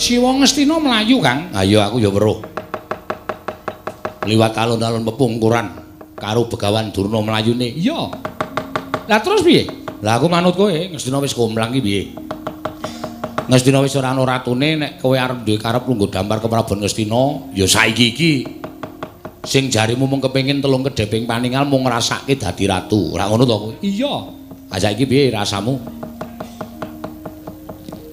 Siwa Ngastina mlayu, Kang. Ayo aku ya weruh. Liwat alun-alun pepungkuran karo Begawan Durna mlayune. Iya. Lah terus piye? Lah aku manut kowe, Ngastina wis komplang ki piye? Ngastina wis ora ana ratune, nek kowe arep duwe karep lungguh dampar keprabon Ngastina, ya saiki iki. Sing jarimu mung kepengin telung kedheping paningal mung ngrasake dadi ratu. Ora ngono to kowe? Iya. Ha saiki piye rasamu?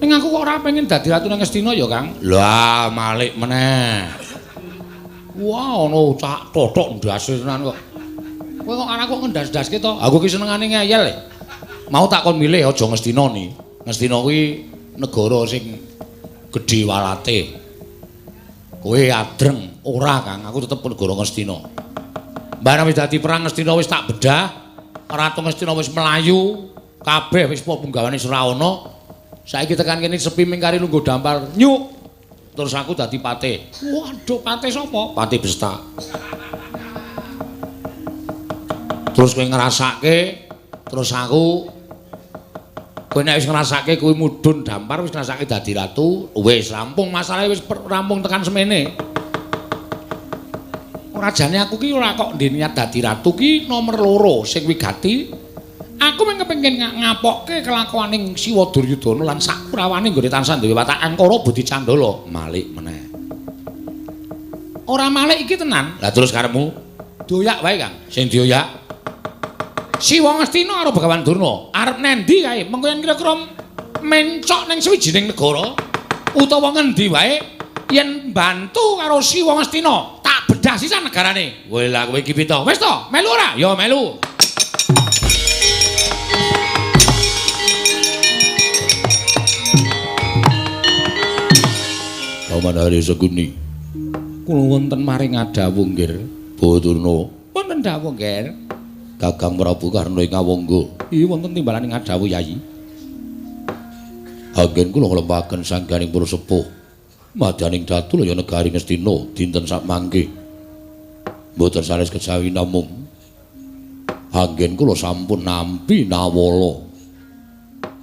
Ning aku kok ora pengen dadi ratu nang Ngastina ya, Kang. Lah, malik meneh. Wah, ana cak tothok ndase tenan kok. Kowe kok anakku ngendas-ndaske to? Aku ki senengane ngeyel. Mau tak kon milih aja Ngastina ni. Ngastina kuwi negara sing gedhe walate. Kowe adreng ora, Kang. Aku tetep negara Ngastina. Barang wis dadi perang Ngastina wis tak bedah, Ratu Ngastina wis mlayu, kabeh wis punggawane ora ana. Saiki tekan kene sepi mingkari lungguh dampar. Nyuk. Terus aku dadi patih. Waduh, patih sapa? Patih Besta. Terus kowe ngrasake, terus aku kowe nek wis ngrasake kowe mudhun dampar wis ngrasake dadi ratu, wis rampung masalahe wis rampung tekan semene. Ora jane aku ki ora kok ndek niat dadi ratu ki nomor 2 sing wigati. Aku mung kepengin ngapokke kelakuaning Siwa Duryudana lan sakurawane nggone tansah duwe watak angkara budi candala. Malik meneh. Ora malik iki tenan. Lah terus karepmu? Doyak wae, Kang. Sing dioyak Siwa Ngastina karo Begawan Durna. Arep nendi kae? Mengko yen kira-kira mencok ning sawijining negara utawa ngendi wae yen bantu karo Siwa Ngastina, tak bedah sisan negarane. Kowe lah kowe iki pito. Wis to, melu ora? Ya melu. Paman Hari Seguni. Kula wonten maring adhawuh nggih, Bawa Durna. Wonten dawuh nggih. Kakang Prabu Karna ing Awangga. Iya wonten timbalan ing adhawuh Yayi. Anggen kula nglempaken sangganing para sepuh. Madyaning datu laya negari Ngastina dinten sakmangke. Mboten sanes kejawi namung anggen kula sampun nampi nawala.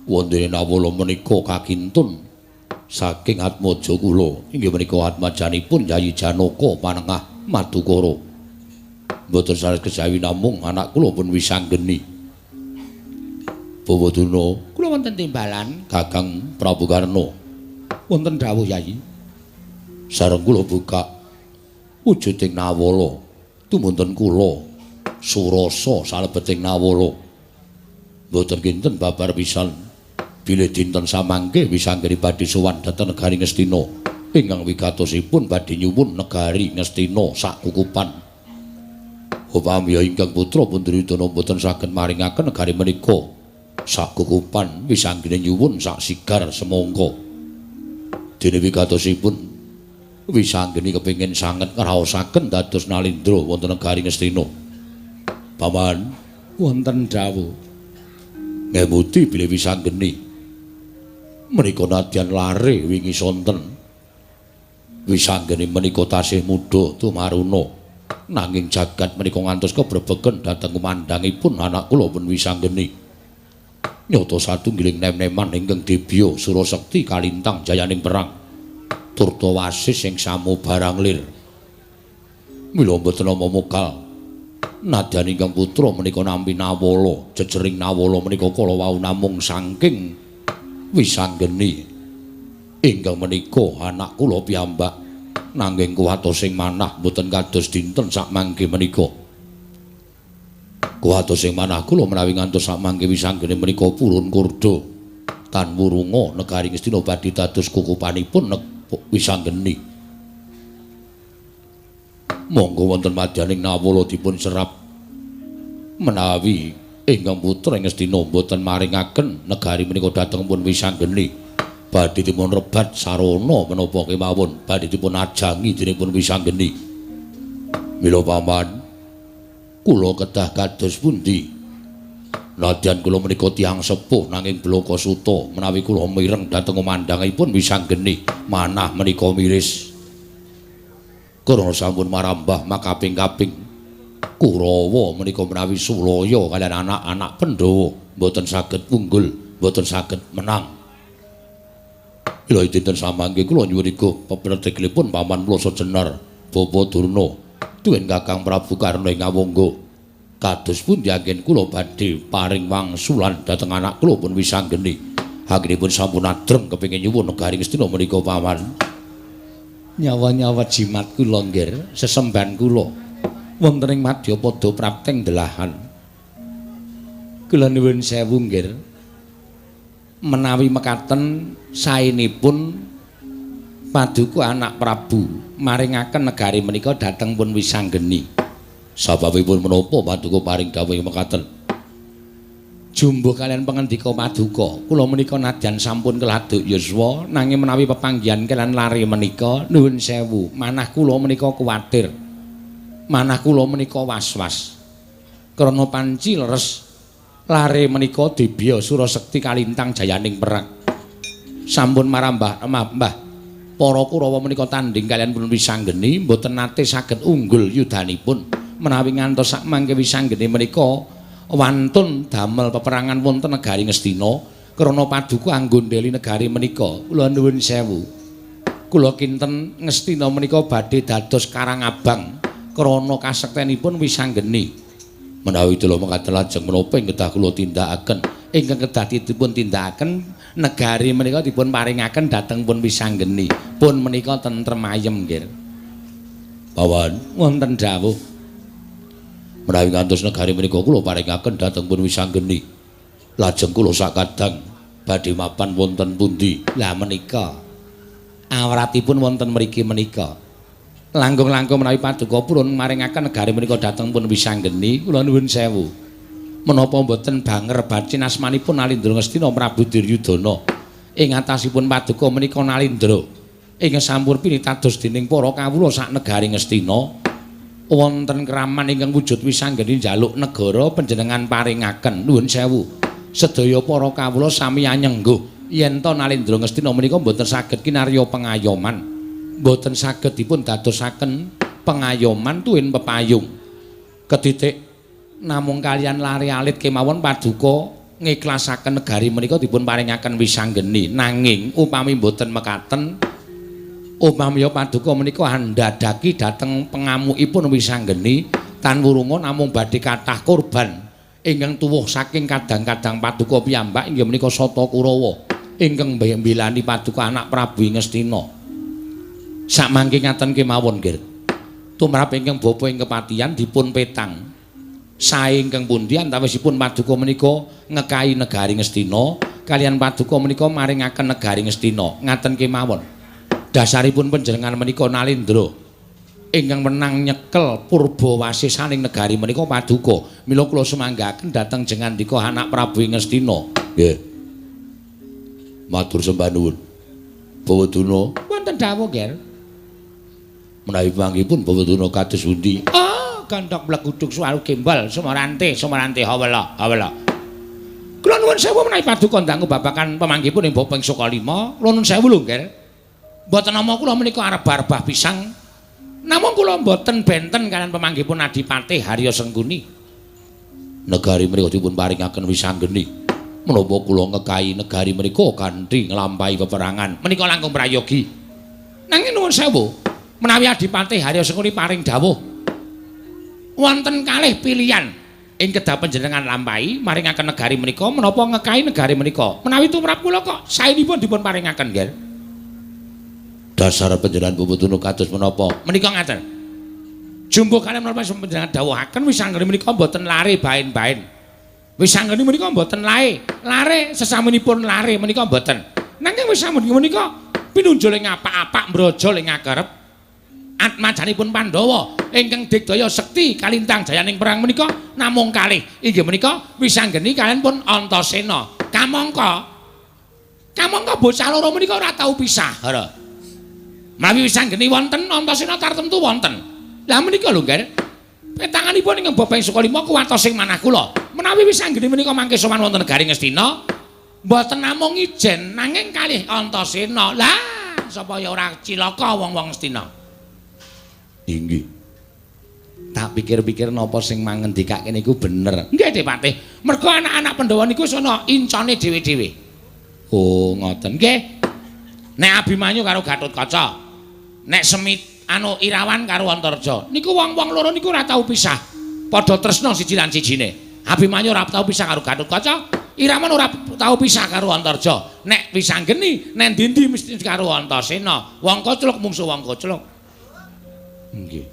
Wontene nawala menika kakintun saking atmaja kula inggih menika atmajanipun Yayi Janaka Panengah Madukara. Mboten sanes kejawi namung anak kula pun wisanggeni. Bawa Durna, kula wonten timbalan Kakang Prabu Karna. Wonten dawuh Yayi. Sareng kula buka wujuding nawala tumunten kula surasa salebeting nawala. Mboten kinten babar pisan bilih dinten samangke wisanggeni badhe sowan dhateng negari Ngastina ingkang wigatosipun badhe nyuwun negari Ngastina sakukupan. Upami ingkang putra pun Duryudana mboten saged maringaken negari menika sakukupan wisanggeni nyuwun sak sigar semangka. Dene wigatosipun wisanggeni kepengin sanget ngraosaken dados nalindra wonten negari Ngastina. Paman, wonten dawuh. Ngemuti bilih wisanggeni menika nadyan lare wingi sonten. Wisanggeni menika tasih muda tumaruna. Nanging jagat menika ngantos kebrebegen dhateng kumandhangipun anak kula pun wisanggeni. Nyata satunggiling nem-neman ingkang dibya Surasekti kalintang jayaning perang. Turta wasis sing samo barang lir. Mila mboten nama mokal. Nadyan ingkang putra menika nampi nawala, jejering nawala menika kala wau namung saking wisanggeni. Ingkang menika anak kula piyambak nanging kuwatos sing manah mboten kados dinten sakmangke menika. Kuwatos sing manah kula menawi ngantos sakmangke wisanggeni menika purun kurda tan wurunga negari Ngastina badhe dados kukupanipun wisanggeni. Monggo wonten madyaning nawala dipun serap menawi ingkang putra Ngastina mboten maringaken negari menika dhateng pun wisanggeni badhe dipun rebat sarana menapa kemawon badhe dipun ajangi dening pun wisanggeni. Mila paman, kula kedah kados pundi? Nadyan kula menika tiyang sepuh nanging blaka suta menawi kula mireng dhateng kumandhangipun wisanggeni manah menika miris. Karana sampun marambah makaping-kaping Kurawa menika menawi sulaya kaliyan anak-anak Pandhawa mboten saged unggul, mboten saged menang. Ila dinten samangke kula nyuwun iga pepredhikipun paman kula Jenar Bapa Durna tuwin Kakang Prabu Karna ing Awangga. Kados pundi anggen kula badhe paring wangsulan dhateng anak kula pun Wisanggeni. Anggenipun sampun adreng kepengin nyuwun negari Ngastina menika paman. Nyawa-nyawa jimat kula nggih, sesembahan kula wonten ing madyapada prapteng delahan. Kula nuwun sewu nggih. Menawi mekaten saenipun paduka anak Prabu maringaken negari menika dhateng pun Wisanggeni. Sababipun menapa paduka paring dawuh mekaten? Jumbuh kalian pangendika paduka, kula menika nadyan sampun keladuk yuswa, nanging menawi pepanggihan kalian lare menika nuwun sewu, manah kula menika kuwatir. Manah kula menika was-was. Krana panci leres lare menika dibya Surasekti kalintang jayaning perang. Sampun marambah mbah para Kurawa menika tandhing kalian pun Wisanggeni mboten nate saged unggul yudanipun. Menawi ngantos sakmangke Wisanggeni menika wantun damel peperangan wonten negari Ngastina krana paduka anggondheli negari menika. Kula nuwun sewu. Kula kinten Ngastina menika badhe dados karang abang krana kasektenipun Wisanggeni. Menawi dela mekaten lajeng menapa ing kedah kula tindakaken? Ingkang kedah dipun tindakaken negari menika dipun paringaken dhateng pun Wisanggeni. Pun menika tentrem ayem nggih. Pawan wonten dawuh. Menawi ngantos negari menika kula paringaken dhateng pun Wisanggeni. Lajeng kula sakadang badhe mapan wonten pundi? Lah menika awratipun wonten mriki menika. Langkung-langkung menawi paduka purun maringaken negari menika dhateng pun Wisanggeni, kula nuwun sewu. Menapa mboten banger bacin asmanipun Nalindra Ngastina Prabu Duryudana. Ing atasipun paduka menika Nalindra ingkang sampun pinitados dening para kawula sak negari Ngastina. Wonten kraman ingkang wujud Wisanggeni njaluk negara panjenengan paringaken. Nuwun sewu. Sedaya para kawula sami anyengguh yen to Nalindra Ngastina menika mboten saged kinarya pengayoman. Mboten saged dipun dadosaken pengayoman tuwin pepayung. Ketitik namung kalian lare alit kemawon paduka ngiklasaken negari menika dipun paringaken Wisanggeni. Nanging upami mboten mekaten, upami paduka menika andhadhaki dhateng pengamukipun Wisanggeni tan wurunga namung badhe kathah korban ingkang tuwuh saking kadang-kadang paduka piyambak inggih menika Sata Kurawa ingkang mbelani paduka anak Prabu Ngastina. Sakmangke ngaten kemawon nggih. Tumrap ingkang bapa ing kepatihan dipun petang. Sae ingkang pundi antawisipun paduka menika ngekahi negari Ngastina kalian paduka menika maringaken negari Ngastina. Ngaten kemawon. Dasaripun panjenengan menika Nalindra ingkang menang nyekel purba wasisaning negari menika paduka. Mila kula sumanggaken dhateng jengandika anak Prabu Ngastina. Nggih. Matur sembah nuwun. Bawa Durna wonten dawuh nggih. Menawi panggihipun Bawa Durna kados pundi? Oh, gandhok mleguduk suwaru gembal sumarante sumarante hawala hawala. Kula nuwun sewu menawi paduka ndangu babagan pemanggihipun ing bapa ing Sukalima. Kula nuwun sewu lho nggih. Mboten nama kula menika arep-arbah pisang. Namung kula mboten benten kalian pemanggihipun Adipati Harya Sengkuni. Negari menika dipun paringaken Wisanggeni. Menapa kula ngekahi negari menika kanthi nglampahi peperangan? Menika langkung prayogi. Nanging nuwun sewu, menawi Adipati Harya Sengkuni paring dawuh wonten kalih pilihan ing kedah panjenengan lampahi maringaken negari menika menapa ngekahi negari menika. Menawi tumrap kula kok saenipun dipun paringaken nggih. Dasar panjenengan Bawa Durna kados menapa? Menika ngaten. Jumbuh kalian menapa panjenengan dawuhaken Wisanggeni menika mboten lare baen-baen. Wisanggeni menika mboten lae, lare sesamunipun lare menika mboten. Nanging Wisanggeni menika pinunjul ing apak-apak mbrojol ing akerep. Atmajanipun Pandhawa ingkang digdaya sekti kalintang jayaning perang menika namung kalih. Inggih menika Wisanggeni kalian pun Antasena. Kamangka kamangka bocah loro menika ora tau pisah. Hara. Menawi Wisanggeni wonten Antasena tartemtu wonten. Lah menika lho nggih. Petanganipun ingkang bapa ing Sukalima kuwatos ing manah kula. Menawi Wisanggeni menika mangke sowan wonten negari Ngastina, mboten namung ijen nanging kalih Antasena. Lah, supaya ora cilaka wong-wong Ngastina. Inggih. Tak pikir-pikir napa sing mangendikake niku bener. Nggih, Dipatih. Mergo anak-anak Pandhawa niku wis ana incane dhewe-dhewe. Oh, ngoten. Nggih. Nek Abimanyu karo Gatotkaca, nek Semit anu Irawan karo Antarja, niku wong-wong loro niku ora tau pisah. Padha tresna siji lan sijine. Abimanyu ora tau pisah karo Gatotkaca, Irawan ora tau pisah karo Antarja. Nek Wisanggeni nek ndi-ndi mesti karo Antasena. Wong kocluk mungsuh wong kocluk. Nggih.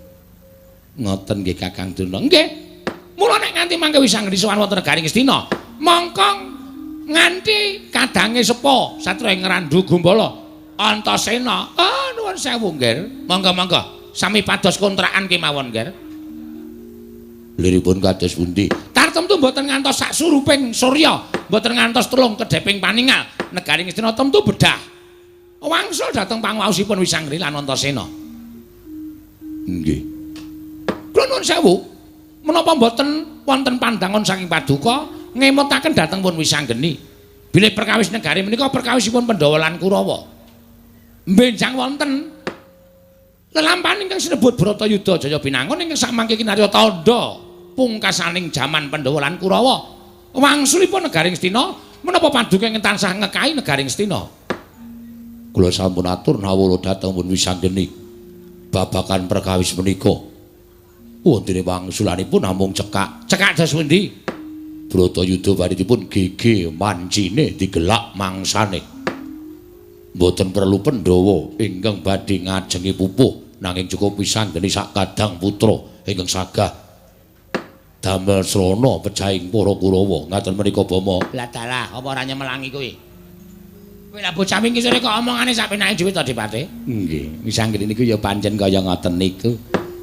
Ngoten nggih Kakang Durna. Nggih. Mula nek nganti mangke Wisanggeni sowan wonten negari Ngastina, mongko nganti kadange sepo satriya Ngrandu Gumbala Antasena. Ah nuwun sewu nggih. Monggo-monggo sami pados kontrakan kemawon nggih. Liripun kados pundi? Tartemtu mboten ngantos sak suruping surya, mboten ngantos telung kedheping paningal. Negari Ngastina temtu bedah. Wangsul dhateng panguwaosipun Wisanggeni lan Antasena. Nggih. Kula nuwun sewu, menapa mboten wonten pandangan saking paduka ngemutaken dhateng pun Wisanggeni. Bilih perkawis negari menika perkawisipun Pandhawa lan Kurawa. Benjang wonten lelampahan ingkang sinebut Bratayuda Jaya Binangun ingkang samangke kinarya tandha pungkasaning jaman Pandhawa lan Kurawa. Wangsulipun negari Ngastina, menapa paduka ingkang tansah ngekahi negari Ngastina? Kula sampun atur nawala dhateng pun Wisanggeni babagan perkawis menika. Wontene wangsulanipun namung cekak. Cekak dos pundi? Bratayuda baritipun gege mancine digelak mangsane. Mboten perlu Pandhawa ingkang badhe ngajengi pupuh, nanging cukup Wisanggeni sak kadang putra ingkang sagah damel srana pecahing para Kurawa. Ngaten menika Bama. Lah dalah, apa ora nyemelangi kuwi? Kowe lah bocah wingi sore kok omongane sak penake dhewe to, Dipate? Nggih, Wisanggeni niku ya pancen kaya ngoten niku.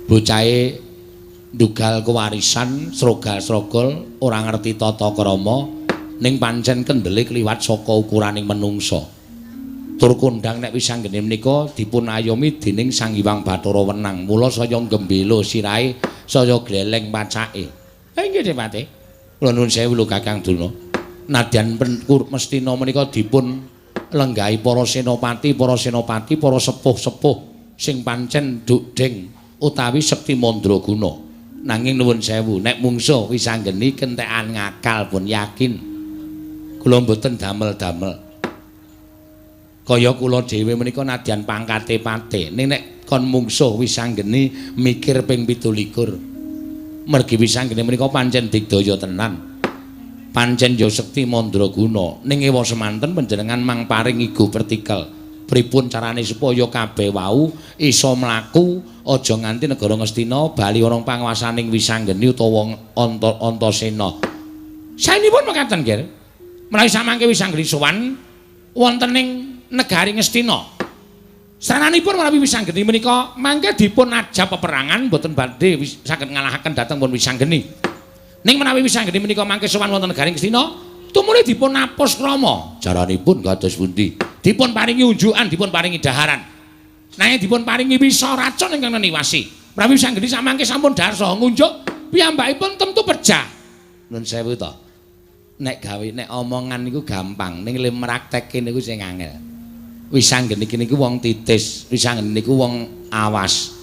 Bocahe ndugal kewarisan, srogal-srogol, ora ngerti tata krama, ning pancen kendele kliwat saka ukuraning menungsa. Tur kondhang nek Wisanggeni menika dipun ayomi dening Sang Hyang Bathara Wenang, mula saya gembelo sirahe, saya gleleng pacake. Nggih, Dipate. Kula nuwun sewu lho Kakang Durna. Nadyan Mestina menika dipun lenggahi para senopati, para senopati, para sepuh-sepuh sing pancen dukdeng utawi sekti mandraguna. Nanging nuwun sewu, nek mungsuh Wisanggeni kentekan ngakal pun yakin. Kula mboten damel-damel. Kaya kula dhewe menika nadyan pangkate pate, ning nek kon mungsuh Wisanggeni mikir ping 27. Mergi Wisanggeni menika pancen digdaya tenan. Pancen ya sekti mandraguna. Ning ewa semanten panjenengan mang paring igo pertikel. Pripun carane supaya kabeh wau iso mlaku aja nganti negara Ngastina bali ana panguwasaning Wisanggeni utawa Antasena. Saenipun mekaten, Ger. Menawi samangke Wisanggeni sowan wonten ing negari Ngastina. Saranipun menawi Wisanggeni menika mangke dipun ajab peperangan mboten badhe saged ngalahaken dhateng pun Wisanggeni. Ning menawi Wisanggeni menika mangke sowan wonten negari Ngastina, tumuli dipun apus krama. Caranipun kados pundi? Dipun paringi unjukan, dipun paringi daharan. Nanging dipun paringi wisa racun ingkang neniwasi. Menawi Wisanggeni samangke sampun dhahar saha ngunjuk, piyambakipun tentu pejah. Nuwun sewu to. Nek gawe nek omongan niku gampang, ning le mraktekke niku sing angel. Wisanggeni niku wong titis, Wisanggeni niku wong awas.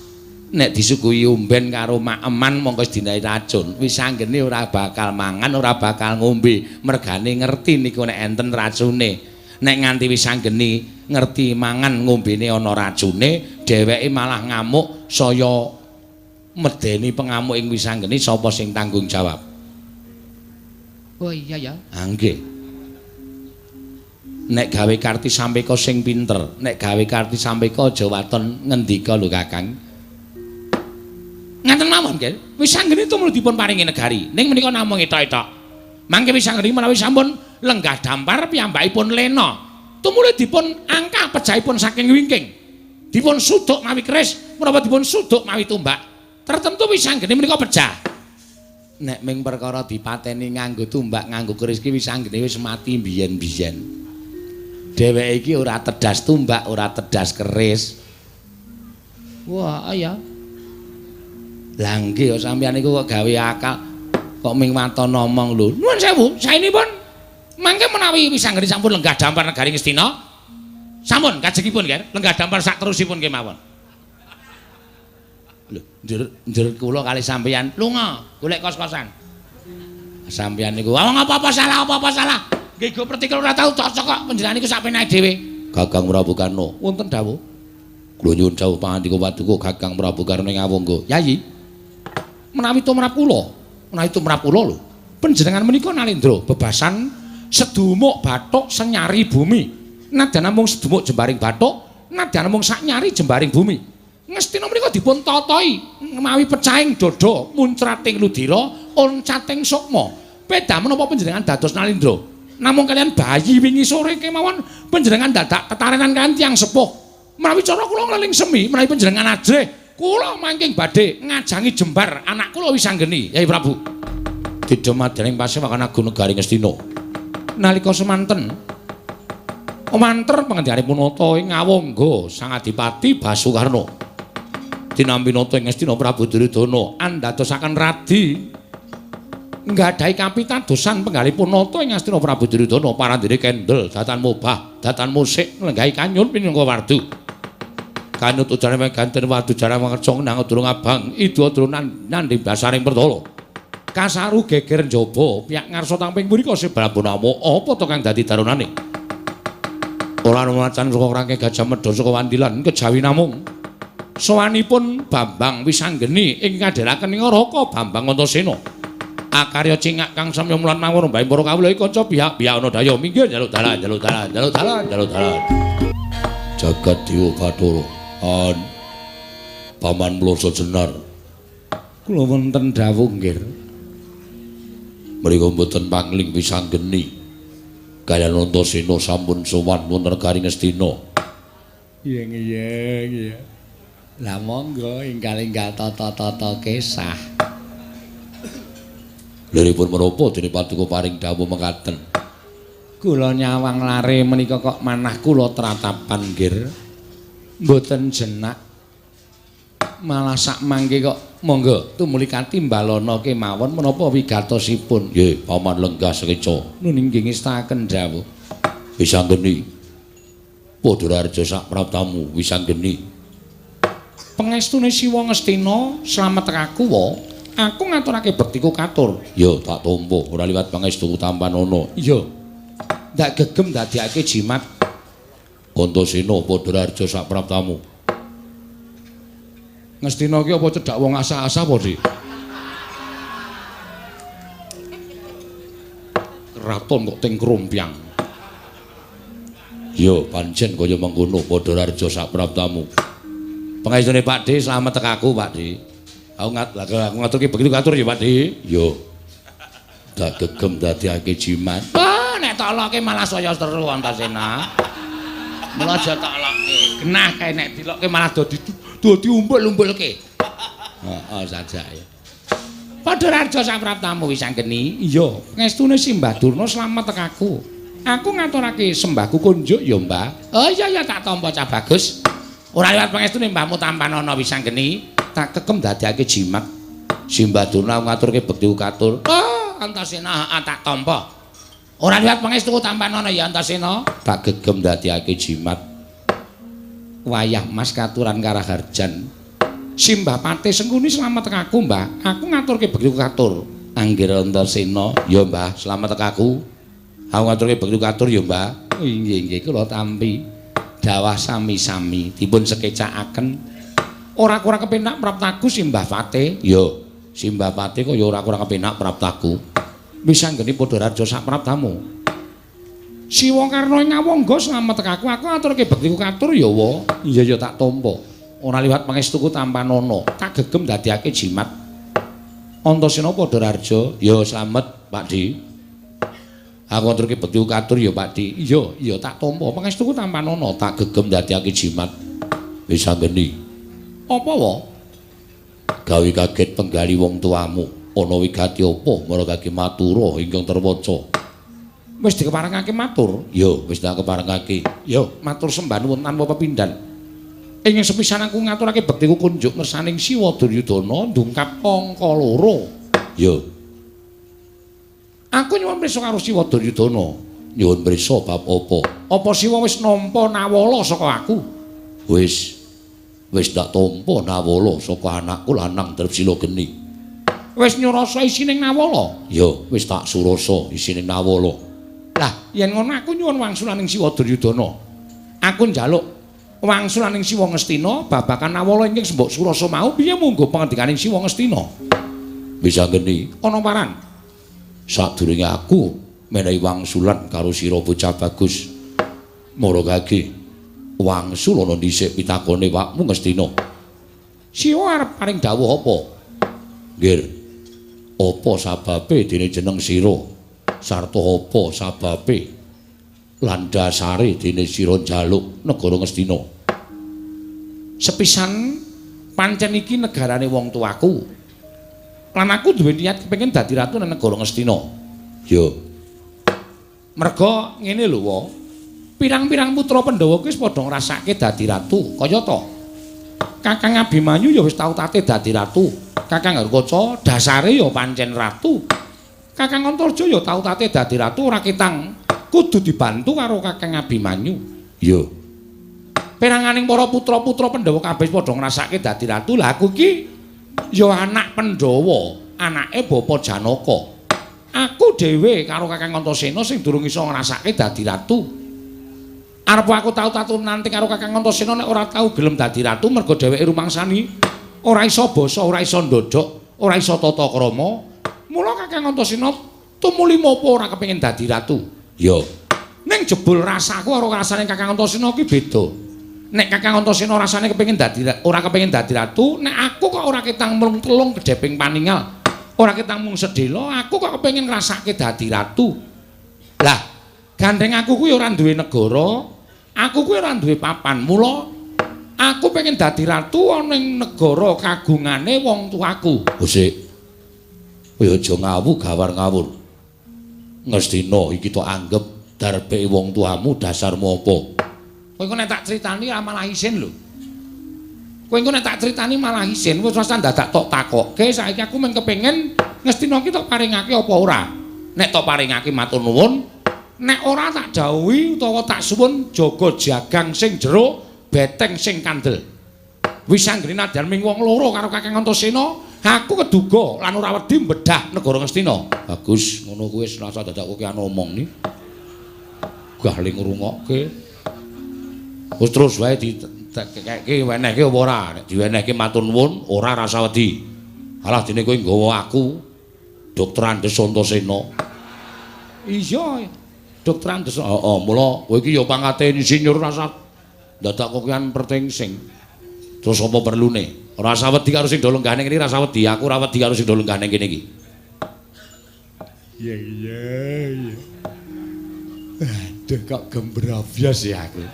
Nek disuguhi umben karo maeman mongko dinahi racun, Wisanggeni ora bakal mangan, ora bakal ngombe, mergane ngerti niku nek enten racune. Nek nganti Wisanggeni ngerti mangan ngombene ana racune, dheweke malah ngamuk, saya medeni pengamuk ing Wisanggeni sapa sing tanggung jawab? Oh iya ya. Ha nggih. Nek gawe karti sampeka sing pinter, nek gawe karti sampeka aja waton ngendika lho Kakang. Ngaten mawon, Nggih. Wisanggeni tumrap dipun paringi negari. Ning menika namung etok-etok. Mangke Wisanggeni menawi sampun lenggah dampar piyambakipun lena, tumuli dipun angkah pejahipun saking wingking. Dipun suduk mawi keris, menapa dipun suduk mawi tumbak. Tertentu Wisanggeni menika pejah. Nek ming perkara dipateni nganggo tumbak, nganggo keris ki Wisanggeni wis mati biyen-biyen. Dheweke iki ora tedas tumbak, ora tedas keris. Wah, iya. Lah nggih sampeyan niku kok gawe akal kok ming waton ngomong lho. Nuwun sewu, saenipun mangke menawi Wisanggeni sampun lenggah dampar negari Ngastina, sampun kajengipun nggih, lenggah dampar sak terusipun kemawon. Lho, njur kula kali sampeyan lunga golek kos-kosan. Sampeyan niku wong apa-apa salah, apa-apa salah. Nggih go pertikel ora tau cocok kok panjenengan niku sak penake dhewe. Kakang Prabu Karna. Wonten dawuh. Kula nyuwun dawuh pangandika paduka Kakang Prabu Karna ing Awangga. Yayi. Menawi tumrap kula, menawi tumrap kula lho. Panjenengan menika Nalendra bebasan sedumuk bathuk senyari bumi. Nadyan namung sedumuk jembaring bathuk, nadyan namung sak nyari jembaring bumi. Ngastina menika dipun tatahi mawi pecahing dada, muncrating ludira, oncating sukma. Peda menapa panjenengan dados Nalendra? Namung kalian bayi wingi sore kemawon panjenengan dadak tetarenan kalian tiyang sepuh. Menawi cara kula ngleling semi, menawi panjenengan ajrih, kula mangking badhe ngajangi jembar anak kula Wisanggeni, Yai Prabu. Didhemadaning pasewakan agung negari Ngastina. Nalika semanten manter pangendhanipun nata ing Ngawangga Sang Adipati Basukarna. Tinampi nata ing Ngastina Prabu Duryudana andadosaken radi nggadahi kapitadosan penggalipun nata ing Ngastina Prabu Duryudana parandene kendel datan mobah datan musik nglenggahi kanyun minangka wardu. Kanyut ujane meganten wardu jarang mangerca nang durung abang idu durung nandhing basaring pertala. Kasaru geger njaba piyak ngarsa tamping mrika sebrabuna apa to kang dadi darunane. Ora ana macan saka rangke Gajah Mada saka Wandilan kejawi namung sowanipun Bambang Wisanggeni ing ngadhelaken ing Raka Bambang Antasena. Akarya cingak kang samya mulan mawon mbahe para kawula iki kanca pihak-pihak ana daya minggir njaluk dalan njaluk dalan njaluk dalan njaluk dalan. Jagat Dewa Bathara an Paman Mloso Jenar. Kula wonten dawuh nggih. Mriku mboten pangling Wisanggeni. Kaliyan Antasena sampun sowan wonten negari Ngastina. Iya iya iya. Lah monggo ingkang-ingkang tata-tata kesah. Liripun menapa dene paduka paring dawuh mekaten? Kula nyawang lare menika kok manah kula tratapan nggih. Mboten jenak. Malah sak mangke kok monggo tumuli katimbalana kemawon menapa wigatosipun. Nggih, paman lenggah sekeca. Nun inggih ngestaken dawuh. Wisanggeni. Padha raharja sak praptamu Wisanggeni. Pengestune Siwa Ngastina slamet aku wa. Aku ngaturake bektiku katur. Ya tak tampa ora liwat pangestuku tampanana. Iya. Ndak gegem dadekake jimat. Antasena padha raharja sak praptamu. Ngastina ki apa cedhak wong asah-asah apa, Dik? Kraton kok teng krombyang. Ya pancen kaya mengkono padha raharja sak praptamu. Pengestune Pak D slamet tekaku Pak D. Aku ngaturke begitu katur ya Pak D. Ya. Tak gegem dadekake jimat. Wah, nek tak lokke malah saya seru Antasena. Mula aja tak lokke. Genah kae nek dilokke malah dadi umbul-umbulke. Heeh, sajake. Padha raja sak praptamu Wisanggeni. Iya, ngestune Simbah Durna slamet tekaku. Aku ngaturake sembahku kunjuk ya, Mbah. Oh iya ya tak tampa cah bagus. Ora liwat pangestune mbahmu tampanana Wisanggeni. Tak kekem dadekake jimat. Simbah Durna ngaturke bektiku katur. Oh, Antasena tak tampa. Ora liwat pangestuku tampanana ya Antasena. Tak gegem dadekake jimat. Wayah Mas katuran karaharjan. Simbah Pate Sengkuni slamet tekaku, Mbah. Aku ngaturke bektiku katur. Anggir Antasena, ya Mbah, slamet tekaku. Aku ngaturke bektiku katur ya, Mbah. Oh, inggih inggih kula tampi. Dawah sami-sami dipun sekecakaken. Ora kurang kepenak praptaku Simbah Pate. Ya, Simbah Pate kaya ora kurang kepenak praptaku. Wisanggeni padha raja sak praptamu. Siwa Karna ing Ngawangga slamet tekaku, aku ngaturke bektiku katur ya wa. Iya ya tak tampa. Ora liwat pangestuku tampanana, tak gegem dadekake jimat. Antasena padha raja, ya slamet Pak Di. Aku ngaturke bektiku katur ya Pak Di. Iya, iya tak tampa. Pangestuku tampanana, tak gegem dadekake jimat. Wisanggeni. Apa wa? Gawe kaget penggali wong tuamu. Ana wigati apa marang matura ingkang terwaca? Wis dikeparengake matur? Ya, wis tak keparengake. Ya, matur sembah nuwun tanpa pepindhan. Ing sepisan aku ngaturake bektiku kunjuk ngersaning Siwa Duryudana ndungkap angka loro. Ya. Aku nyuwun prisa karo Siwa Duryudana. Nyuwun prisa bab apa? Apa Siwa wis nampa nawala saka aku? Wis. Wis tak tampa nawala saka anakku lanang Trepsila Geni. Wis nyurasa isining nawala? Ya, wis tak surasa isining nawala. Lah, yen ngono aku nyuwun wangsulaning Siwa Duryudana. Aku njaluk wangsulaning Siwa Ngastina babagan Nawala ingkang Sembok Surasa mau piye munggo pangandikaning Siwa Ngastina? Bisa ngene ana paran. Sadurunge aku menehi wangsulan karo sira bocah bagus. Maragage wangsul ana dhisik pitakone wakmu Ngastina. Siwa arep paring dawuh apa? Nggir. Apa sababe dene jeneng sira? Sarta apa sababe lan dasare dene sira njaluk negara Ngastina? Sepisan pancen iki negarane wong tuaku. Lan aku duwe niat kepengin dadi ratu nang negara Ngastina. Ya. Merga ngene lho, wa. Pirang-pirang putra Pandhawa kuwi wis padha ngrasake dadi ratu, kaya to. Kakang Abimanyu ya wis tau tate dadi ratu. Kakang Garukaca dasare ya pancen ratu. Kakang Antarja ya tau tate dadi ratu ora ketang kudu dibantu karo Kakang Abimanyu. Ya. Peranganing para putra-putra Pandhawa kabeh padha ngrasake dadi ratu. Lah aku iki ya anak Pandhawa, anake Bapa Janaka. Aku dhewe karo Kakang Antasena sing durung iso ngrasake dadi ratu. Arep aku tau tatu nanti karo Kakang Antasena nek ora tau gelem dadi ratu mergo dheweke rumangsani ora iso basa, ora iso ndodhok, ora iso tata krama. Mula Kakang Antasena tumuli mopo ora kepengin dadi ratu. Ya. Ning jebul rasaku karo rasane Kakang Antasena ki beda. Nek Kakang Antasena rasane kepengin dadi ora kepengin dadi ratu, nek aku kok ora ketang mung telung gedheping paningal, ora ketang mung sedhela, aku kok kepengin ngrasake dadi ratu. Lah, gandeng aku kuwi ora duwe negara, aku kuwi ora duwe papan. Mula aku pengen dadi ratu ana ing negara kagungane wong tuaku. Sik. Kowe aja ngawu gawar ngawur. Ngastina iki tok anggep darbeke wong tuamu dasarmu apa? Kowe engko nek tak critani malah isin lho. Kowe engko nek tak critani malah isin, wis rasah dadak tok takokke. Saiki aku mung kepengin Ngastina iki tok paringake apa ora? Nek tok paringake matur nuwun, nek ora tak dawuhi utawa tak suwun jaga jagang sing jero, beteng sing kandel. Wis anggere nadyan ming wong loro karo Kakang Antasena, aku keduga lan ora wedi mbedah negara Ngastina. Bagus, ngono kuwi wis rasah dadak kowe omong ni. Gah le ngrungokke. Wis terus wae dikekake wenehke apa ora? Nek diwenehke matur nuwun, ora rasa wedi. Alah dene kowe nggawa aku Dokter Andes Antasena. Iya, Dokter Andes. Heeh, mula kowe iki ya pangkate insinyur rasa dadak kokean pertingsing. Terus apa perlune? Ora usah wedi karo sing do lenggah ning kene, rasa wedi. Aku ora wedi karo sing do lenggah ning kene iki. Iya iya iya. Aduh kok gembrabyos ya aku.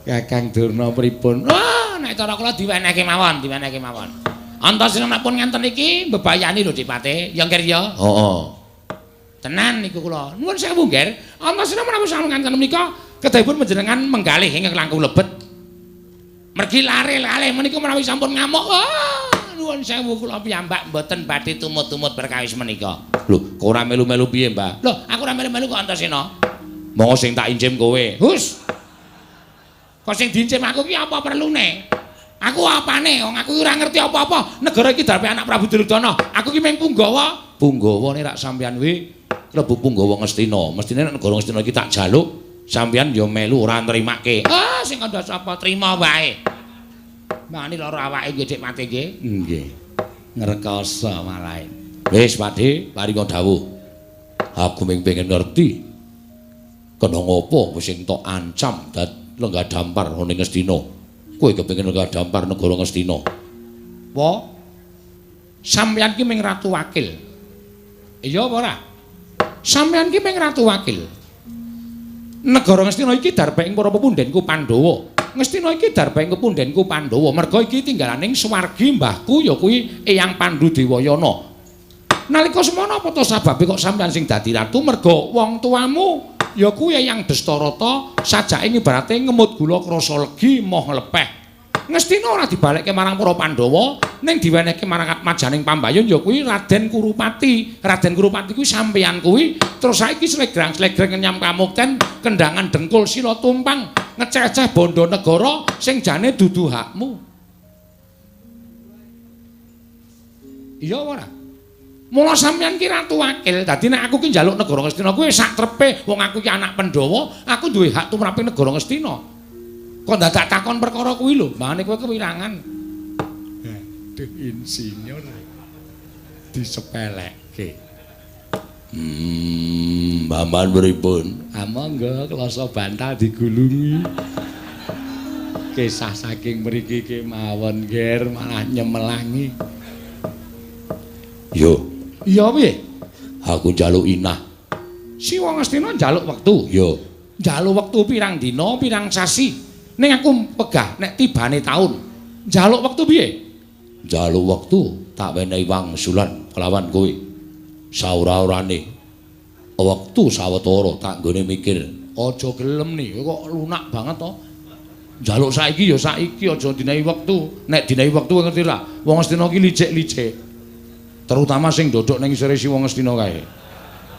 Kakang Durna pripun? Ah, nek cara kula diwenehke mawon, diwenehke mawon. Antasena nek pun ngenten iki mbebayani lho Dipate. Ya Ngger ya? Heeh. Tenan niku kula. Nuwun sewu Ngger. Antasena menawi sampun ngenten menika kedahipun panjenengan menggalih ingkang langkung lebet. Mergi lare-lare menika menawi sampun ngamuk. Ah, nuwun sewu kula piyambak mboten badhe tumut-tumut perkawis menika. Lho, kok ora melu-melu piye, Mbah? Lho, aku ora melu-melu kok Antasena. Monggo sing tak incim kowe. Hus. Kok sing diincim aku ki apa perlune? Aku apane? Wong aku ora ngerti apa-apa. Negara iki darpe anak Prabu Duryudana. Aku ki mung punggawa. Punggawane rak sampeyan kuwi klebu punggawa Ngastina. Mestine nek negara Ngastina iki tak jaluk, sampeyan ya melu ora nrimake. Ah, sing kandha sapa trima wae. Mani lara awake nggih Dik Mate nggih. Nggih. Ngrekoso malah. Wis Pakde, paringa dawuh. Aku mung pengen ngerti. Kena ngopo sing tok ancam dad lenggah dampar ana ing Ngastina. Kowe kepengin lenggah dampar negara Ngastina. Wa sampeyan ki mung ratu wakil. Iya apa ora? Sampeyan ki mung ratu wakil. Negara Ngastina iki darbe ing para pepundhenku Pandhawa. Ngastina iki darbe ing pepundhenku Pandhawa. Merga iki tinggalaning swargi mbahku ya kuwi Eyang Pandu Dewayana. Nalika semono apa to sababe kok sampeyan sing dadi ratu? Merga wong tuamu ya kuwi Eyang Destarata sajake ibarate ngemut gula krasa legi moh lepeh. Ngastina ora dibalekke marang para Pandhawa, ning diwenehke marang atmajaning pambayun ya kuwi Raden Kurupati. Raden Kurupati kuwi sampeyan kuwi terus saiki slegrang-slegreng ngenyam kamukten, kendangan dengkul sila tumpang, ngeceh-ceh bondo negara sing jane dudu hakmu. Iya ora? Mula sampeyan ki ratu wakil. Dadi nek aku ki njaluk negara Ngastina kuwi sak trepe wong aku ki anak Pandhawa, aku duwe hak tumraping negara Ngastina. Kok dadak takon perkara kuwi lho, mbangane kowe kewirangan. Aduh, insinyur disepelekke. Mbamban pripun? Ah monggo kloso bantal digulungi. Kisah saking mriki kemawon, Ger, malah nyemelangi. Yo. Iya piye? Aku njaluk inah. Si wong Ngastina njaluk wektu. Yo. Njaluk wektu pirang dina, pirang sasi. Ning aku pegah nek tibane taun. Njaluk wektu piye? Njaluk wektu tak wenehi wangsulan kelawan kowe. Saura-urane wektu sawetara tak nggone mikir. Aja gelem nih, kok lunak banget to. Njaluk saiki ya saiki, aja dinehi wektu. Nek dinehi wektu ngerti lah, wong Ngastina ki licik-licik. Terutama sing dodok ning isore si wong Ngastina kae.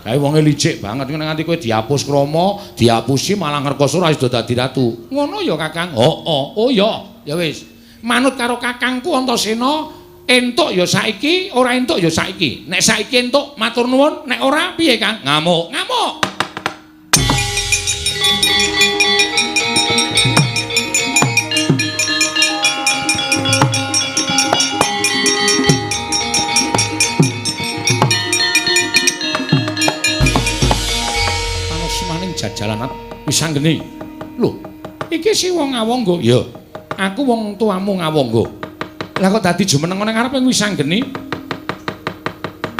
Kae wonge licik banget, nek nganti kowe dihapus krama, dihapusi malah ngrekoso ora sida dadi ratu. Ngono ya, Kakang? Heeh. Oh ya, ya wis. Manut karo kakangku Antasena, entuk ya saiki, ora entuk ya saiki. Nek saiki entuk matur nuwun, nek ora piye, Kang? Ngamuk. Ngamuk. Jajalan Wisanggeni. Lho, iki si wong Ngawangga. Ya, aku wong tuamu Ngawangga. Lah kok dadi jumeneng nang ngarepe Wisanggeni?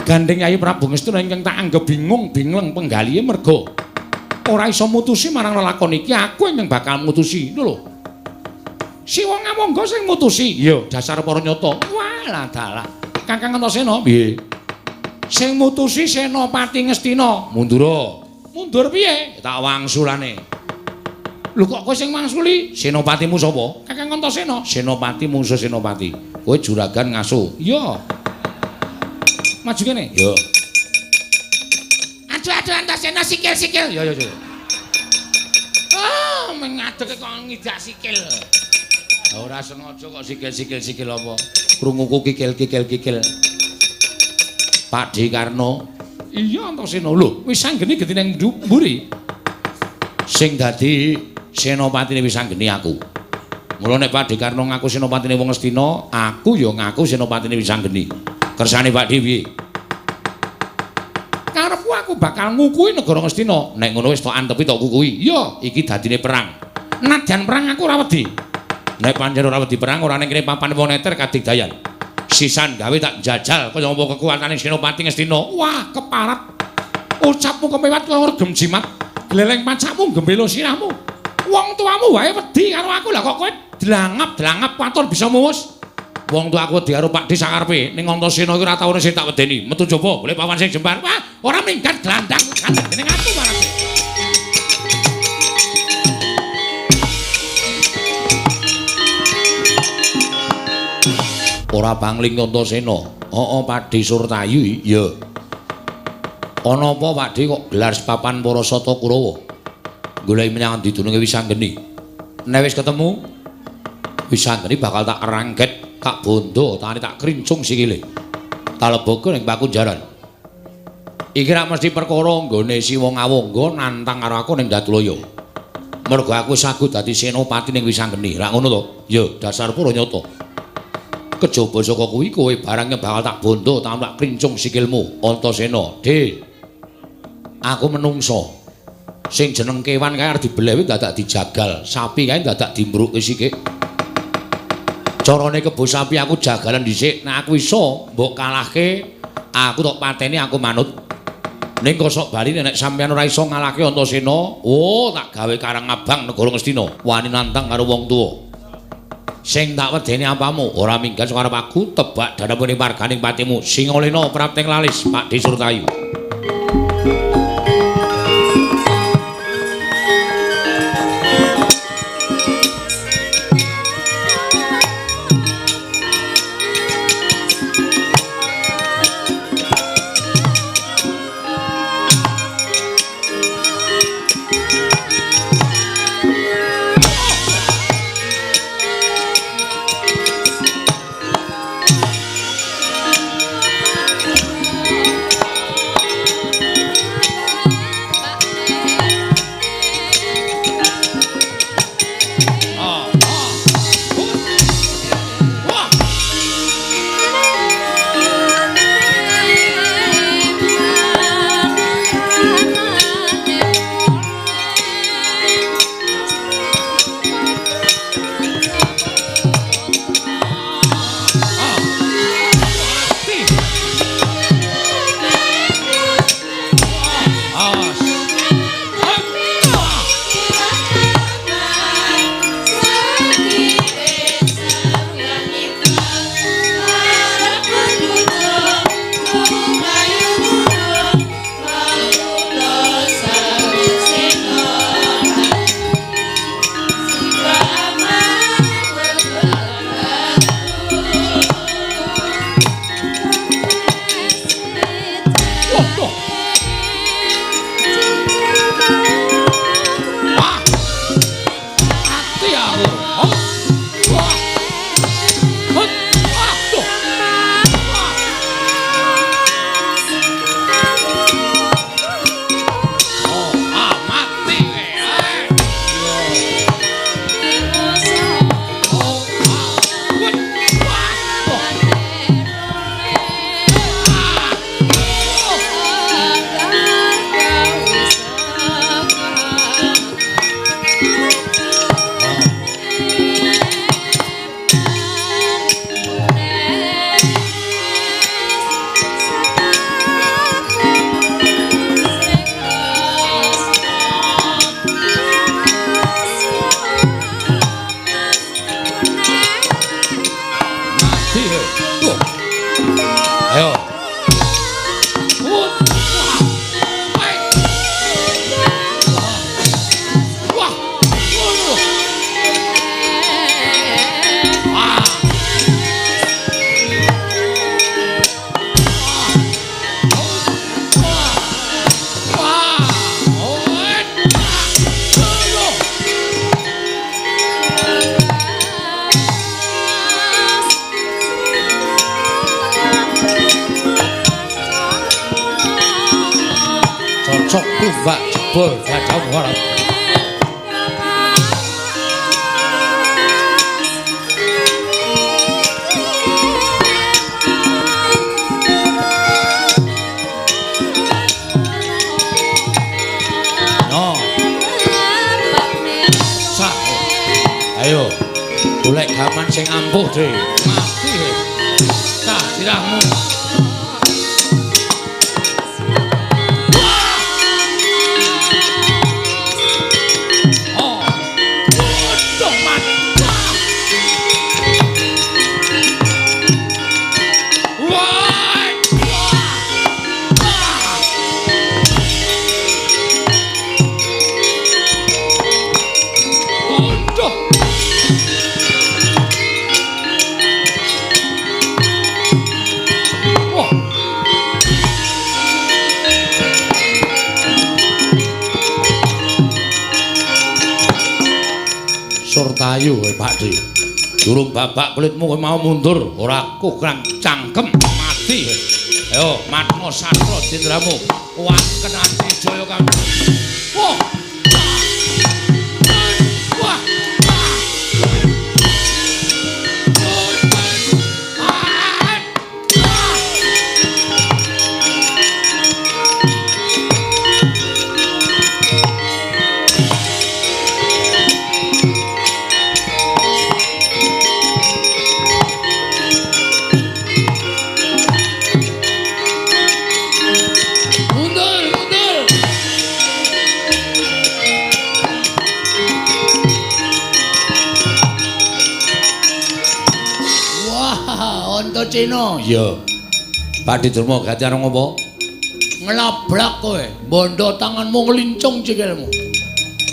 Gandeng Yayi Prabu Ngastina ingkang tak anggep bingung bingleng penggalihe merga ora iso mutusi marang lelakon iki, aku ingkang bakal mutusi. Lho lho. Si wong Ngawangga sing mutusi. Ya, dasar para nyata. Walah dalah. Kakang Antasena piye? Sing mutusi Senopati Ngastina. Mundura. Mundur piye? Tak wangsulane. Lho kok kowe sing wangsuli? Senopatimu sapa? Kakang Antasena. Senopati mungsuh Senopati. Kowe juragan ngaso. Iya. Maju kene. Iya. Aduh aduh Antasena sikil-sikil. Ya ya ya. Ah, mengadeg kok ngidak sikil. Ora sengaja kok sikil-sikil sikil apa? Krunguku kikil-kikil-kikil. Pak D Karno. Iya Antasena. Lho, Wisanggeni gedhe nang mburi. Sing dadi senopatine Wisanggeni aku. Mula nek Pak D Karno ngaku senopatine wong Ngastina, aku ya ngaku senopatine Wisanggeni. Kersane Pak D piye? Karepku aku bakal ngukuhi negara Ngastina. Nek ngono wis tok antepi tok kukuhi. Iya, iki dadine perang. Nadyan perang aku ora wedi. Nek pancen ora wedi perang ora ning kene papan wong neter kadigdayan. Sisan gawe tak jajal kaya apa kekuatane Senopati Ngastina. Wah, keparat. Ucapmu kemewat kaya regem jimat. Gleleng pacakmu gembelo sirahmu. Wong tuamu wae wedi karo aku, lah kok kowe dlangap-dlangap watur bisa muwus. Wong tuaku wedi karo Pak D sakarepe. Ning Antasena iki ora tau sing tak wedeni. Metu jaba golek pawan sing jembar. Wah, ora minggat glandang gandeng dening aku marang. Ora pangling Antasena. Heeh, Pakde Surtayu. Iya. Ana apa Pakde kok gelar sepapan para Sata Kurawa? Goleki menyang endi dununge Wisanggeni. Nek wis ketemu Wisanggeni bakal tak rangket, tak bondo, tangane tak krincung sikile. Tak leboke ning pakunjaran. Iki rak mesti perkara nggone si wong Ngawangga nantang karo aku ning Datulaya. Mergo aku sagu dadi senopati ning Wisanggeni. Rak ngono to? Ya, dasar pura nyata. Kejaba saka kuwi kowe barang bakal tak bondo, tak krincung sikilmu, Antasena. D. Aku menungso. Sing jeneng kewan kae arep dibeleh kuwi dadak dijagal, sapi kae dadak dimbrukke sikik. Carane kebo sapi aku jagalan dhisik, nek aku iso mbok kalahke, aku tok pateni aku manut. Ning kosok bali nek sampeyan ora iso ngalahke Antasena, oh tak gawe karang abang negara Ngastina, wani nantang karo wong tuwa. Sing tak wedeni apamu ora minggat saka arep aku tebak danapune warganing patimu Singalena prapting lalis Pak D Surtayu. Ayo. Wah. Wah. Cocok tumbak jebol dadamu ora. No. Sah. Ayo, golek gaman sing ampuh, Dre. Mati. Sah sirahmu. Surtayu kowe Pak Di. Durung babak kulitmu kowe mau mundur, ora kukrang cangkem mati. Ayo matmo sastra jendramu. Wah kenati jaya kang. Wah. Wah. Cina. Iya. Pak Durma gati arep ngopo? Nglabrak kowe, bondo tanganmu ngelincung sikilmu.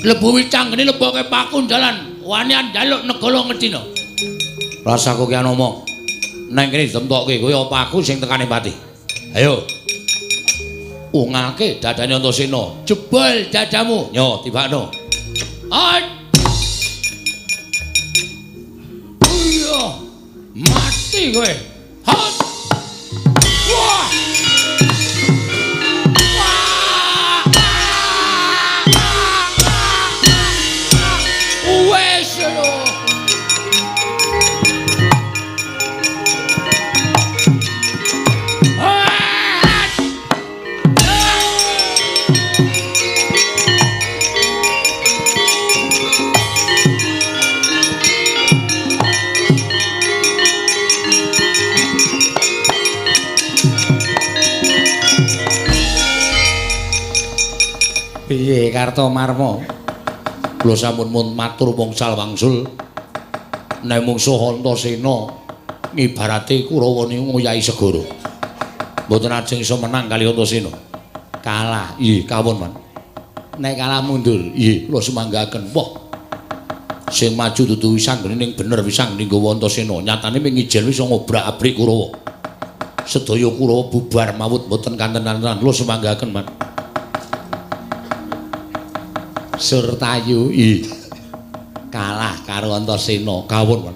Lebu wicanggene leboke paku dalan, wanian njaluk negara Ngastina. Rasaku ki ngomong. Neng kene ditemtokke kowe apa aku sing tekane pati. Ayo. Ungake dadane Antasena. Jebol dadamu. Yo, tibakno. Iya. Mati kowe. Wah. Wah. Wes lho. Piye Kartomarma? Kula sampun mun matur wongsal wangsul. Nek mungsuh Antasena ngibarate Kurawa niku ngoyahi segara. Mboten ajeng iso menang kali Antasena. Kalah. Nggih, kawon, Man. Nek kalah mundur. Nggih, kula sumanggaken. Wah. Sing maju dudu wisanggeni ning bener wisanggeni nggawa Antasena. Nyatane ming ijen wis ngobrak-abrik Kurawa. Sedaya Kurawa bubar mawut mboten kanten-kantenan. Kula sumanggaken, Man. Surtayu i kalah karo Antasena kawon, Man.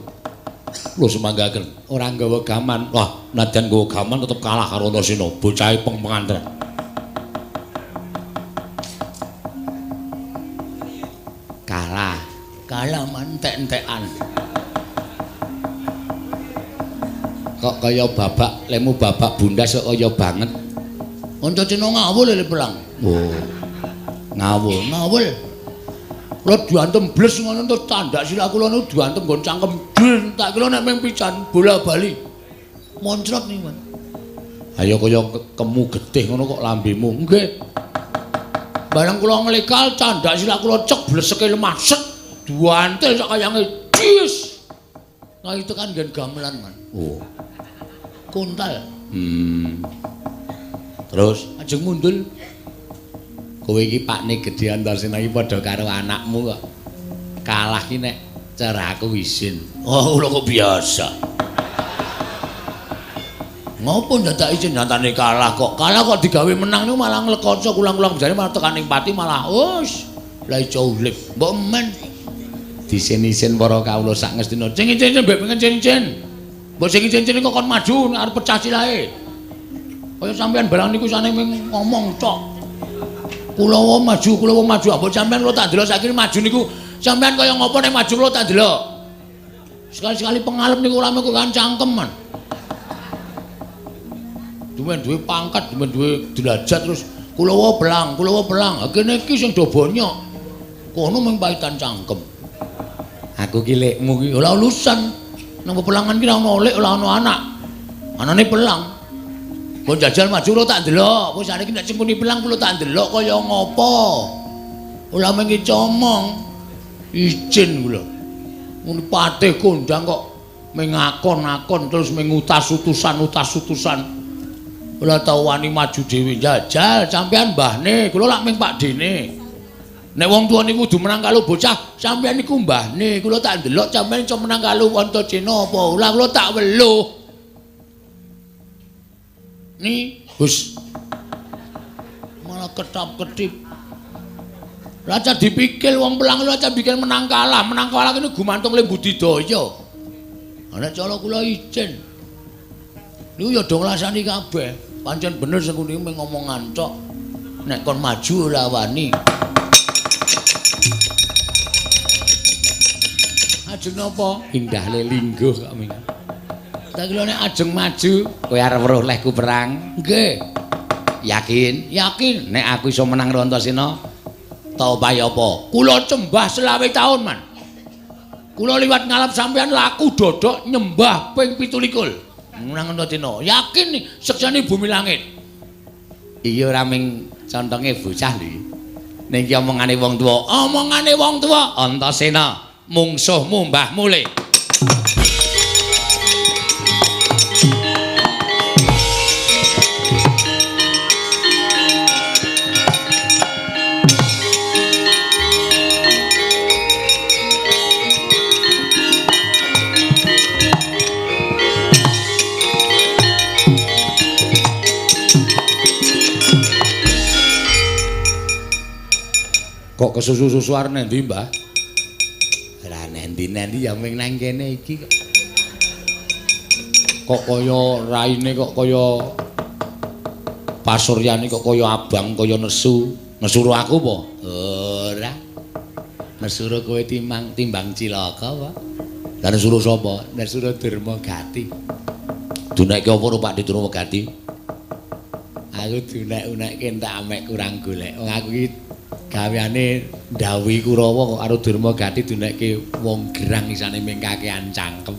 Kula sumanggaken. Ora nggawa gaman. Wah, nadyan nggawa gaman tetep kalah karo Antasena, bocahe peng-penganten. Kalah. Kalah man entek-entekan. Kok kaya babak lemu babak bundas kok kaya banget. Antasena ngawul le pelang. Oh. Ngawul, ngawul. Kula diantem bles ngono terus tandak silah kula niku diantem nggon cangkem dun tak kira nek mung pisan bola-bali. Moncrot niku, Man. Ayo kaya kemu getih ngono kok lambemu. Nggih. Bareng kula nglekal candak silah kula cek bleseke lemah set duantel sak kayange. Jis. Nah itu kan nggen gamelan, Man. Oh. Kontal. Terus ajeng mundul. Kowe iki pakne gedhe Antasena iki padha karo anakmu kok. Kalah ki nek cara aku isin. Oh, kula kok biasa. Ngopo ndadak isin nyatane kalah kok. Kalah kok digawe menang niku malah nglekoco kulang-kulang jane malah tekan ing pati malah wis lah iso urip. Mbok men disin-isin para kawula sak ngestina. Cing cing mbek pengen cing-cing. Mbok sing cing-cing kok kon maju arep pecah silahe. Kaya sampean barang niku sane mung ngomong tok. Kula maju, kula maju. Mbok sampean kula tak delok saiki maju niku sampean kaya ngopo nek maju kula tak delok. Sekali-sekali pengalep niku ora mung kan cangkeman. Duwen duwe pangkat, duwen duwe derajat terus kula pelang, kula pelang. Ha kene iki sing do bonyok. Kono mung paitan cangkem. Aku ki lekmu ki ora urusan. Nang pepelangan ki ora ono lek, ora ono anak. Anane pelang. Mbok jajal maju kula tak delok. Wis saniki nek sing muni pelang kula tak delok kaya ngopo. Ora mung comong. Izin kula. Muni patih kondang kok mengakon-akon terus mengutas-utusan-utas-utusan. Ora tau wani maju dhewe jajal sampean mbahne, kula lak ming pakdene. Nek wong tuwa niku kudu menang karo bocah, sampean niku mbahne, kula tak ndelok sampean iso menang karo Antasena apa ora kula tak weluh. Ni, Gus. Malah ketap-ketip. Raja dipikir wong pelang raja pikir menang kalah kene gumantung le budidaya. Nek cara kula izin. Niku ya do nglasani kabeh. Pancen bener sing kuwi mung ngomongan tok. Nek kon maju ora wani. Ajeng napa? Indah le lingguh kok ming. Tak kira nek ajeng maju kowe arep weruh lehku perang. Nggih. Yakin? Yakin nek aku iso menang karo Antasena. Ta opahe apa? Kula cembah 25 taun, Man. Kula liwat ngalap sampean laku dodok nyembah ping 27. Menang Antasena. Yakin nih seksane bumi langit. Iya ora ming contonge bocah lho iki. Ning iki omongane wong tuwa. Omongane wong tuwa Antasena, mungsuhmu mbahmu le. Kok kesusu-susu arep nendi, Mbah? Ora nendi-nendi ya ming nang kene iki kok. Kok kaya raine kok kaya pasuryane kok kaya abang kaya nesu. Nesuru aku apa? Ora. Nesuru kowe timbang cilaka apa? Lah nesuru sapa? Nesuru Durmagati. Dunekke apa ro Pak Durmagati? Aku dunek-unekke entek amek kurang golek. Wong aku iki gaweane ndhawuhi Kurawa kok karo Durmagati dunekke wong gerang isane ming kakean cangkem.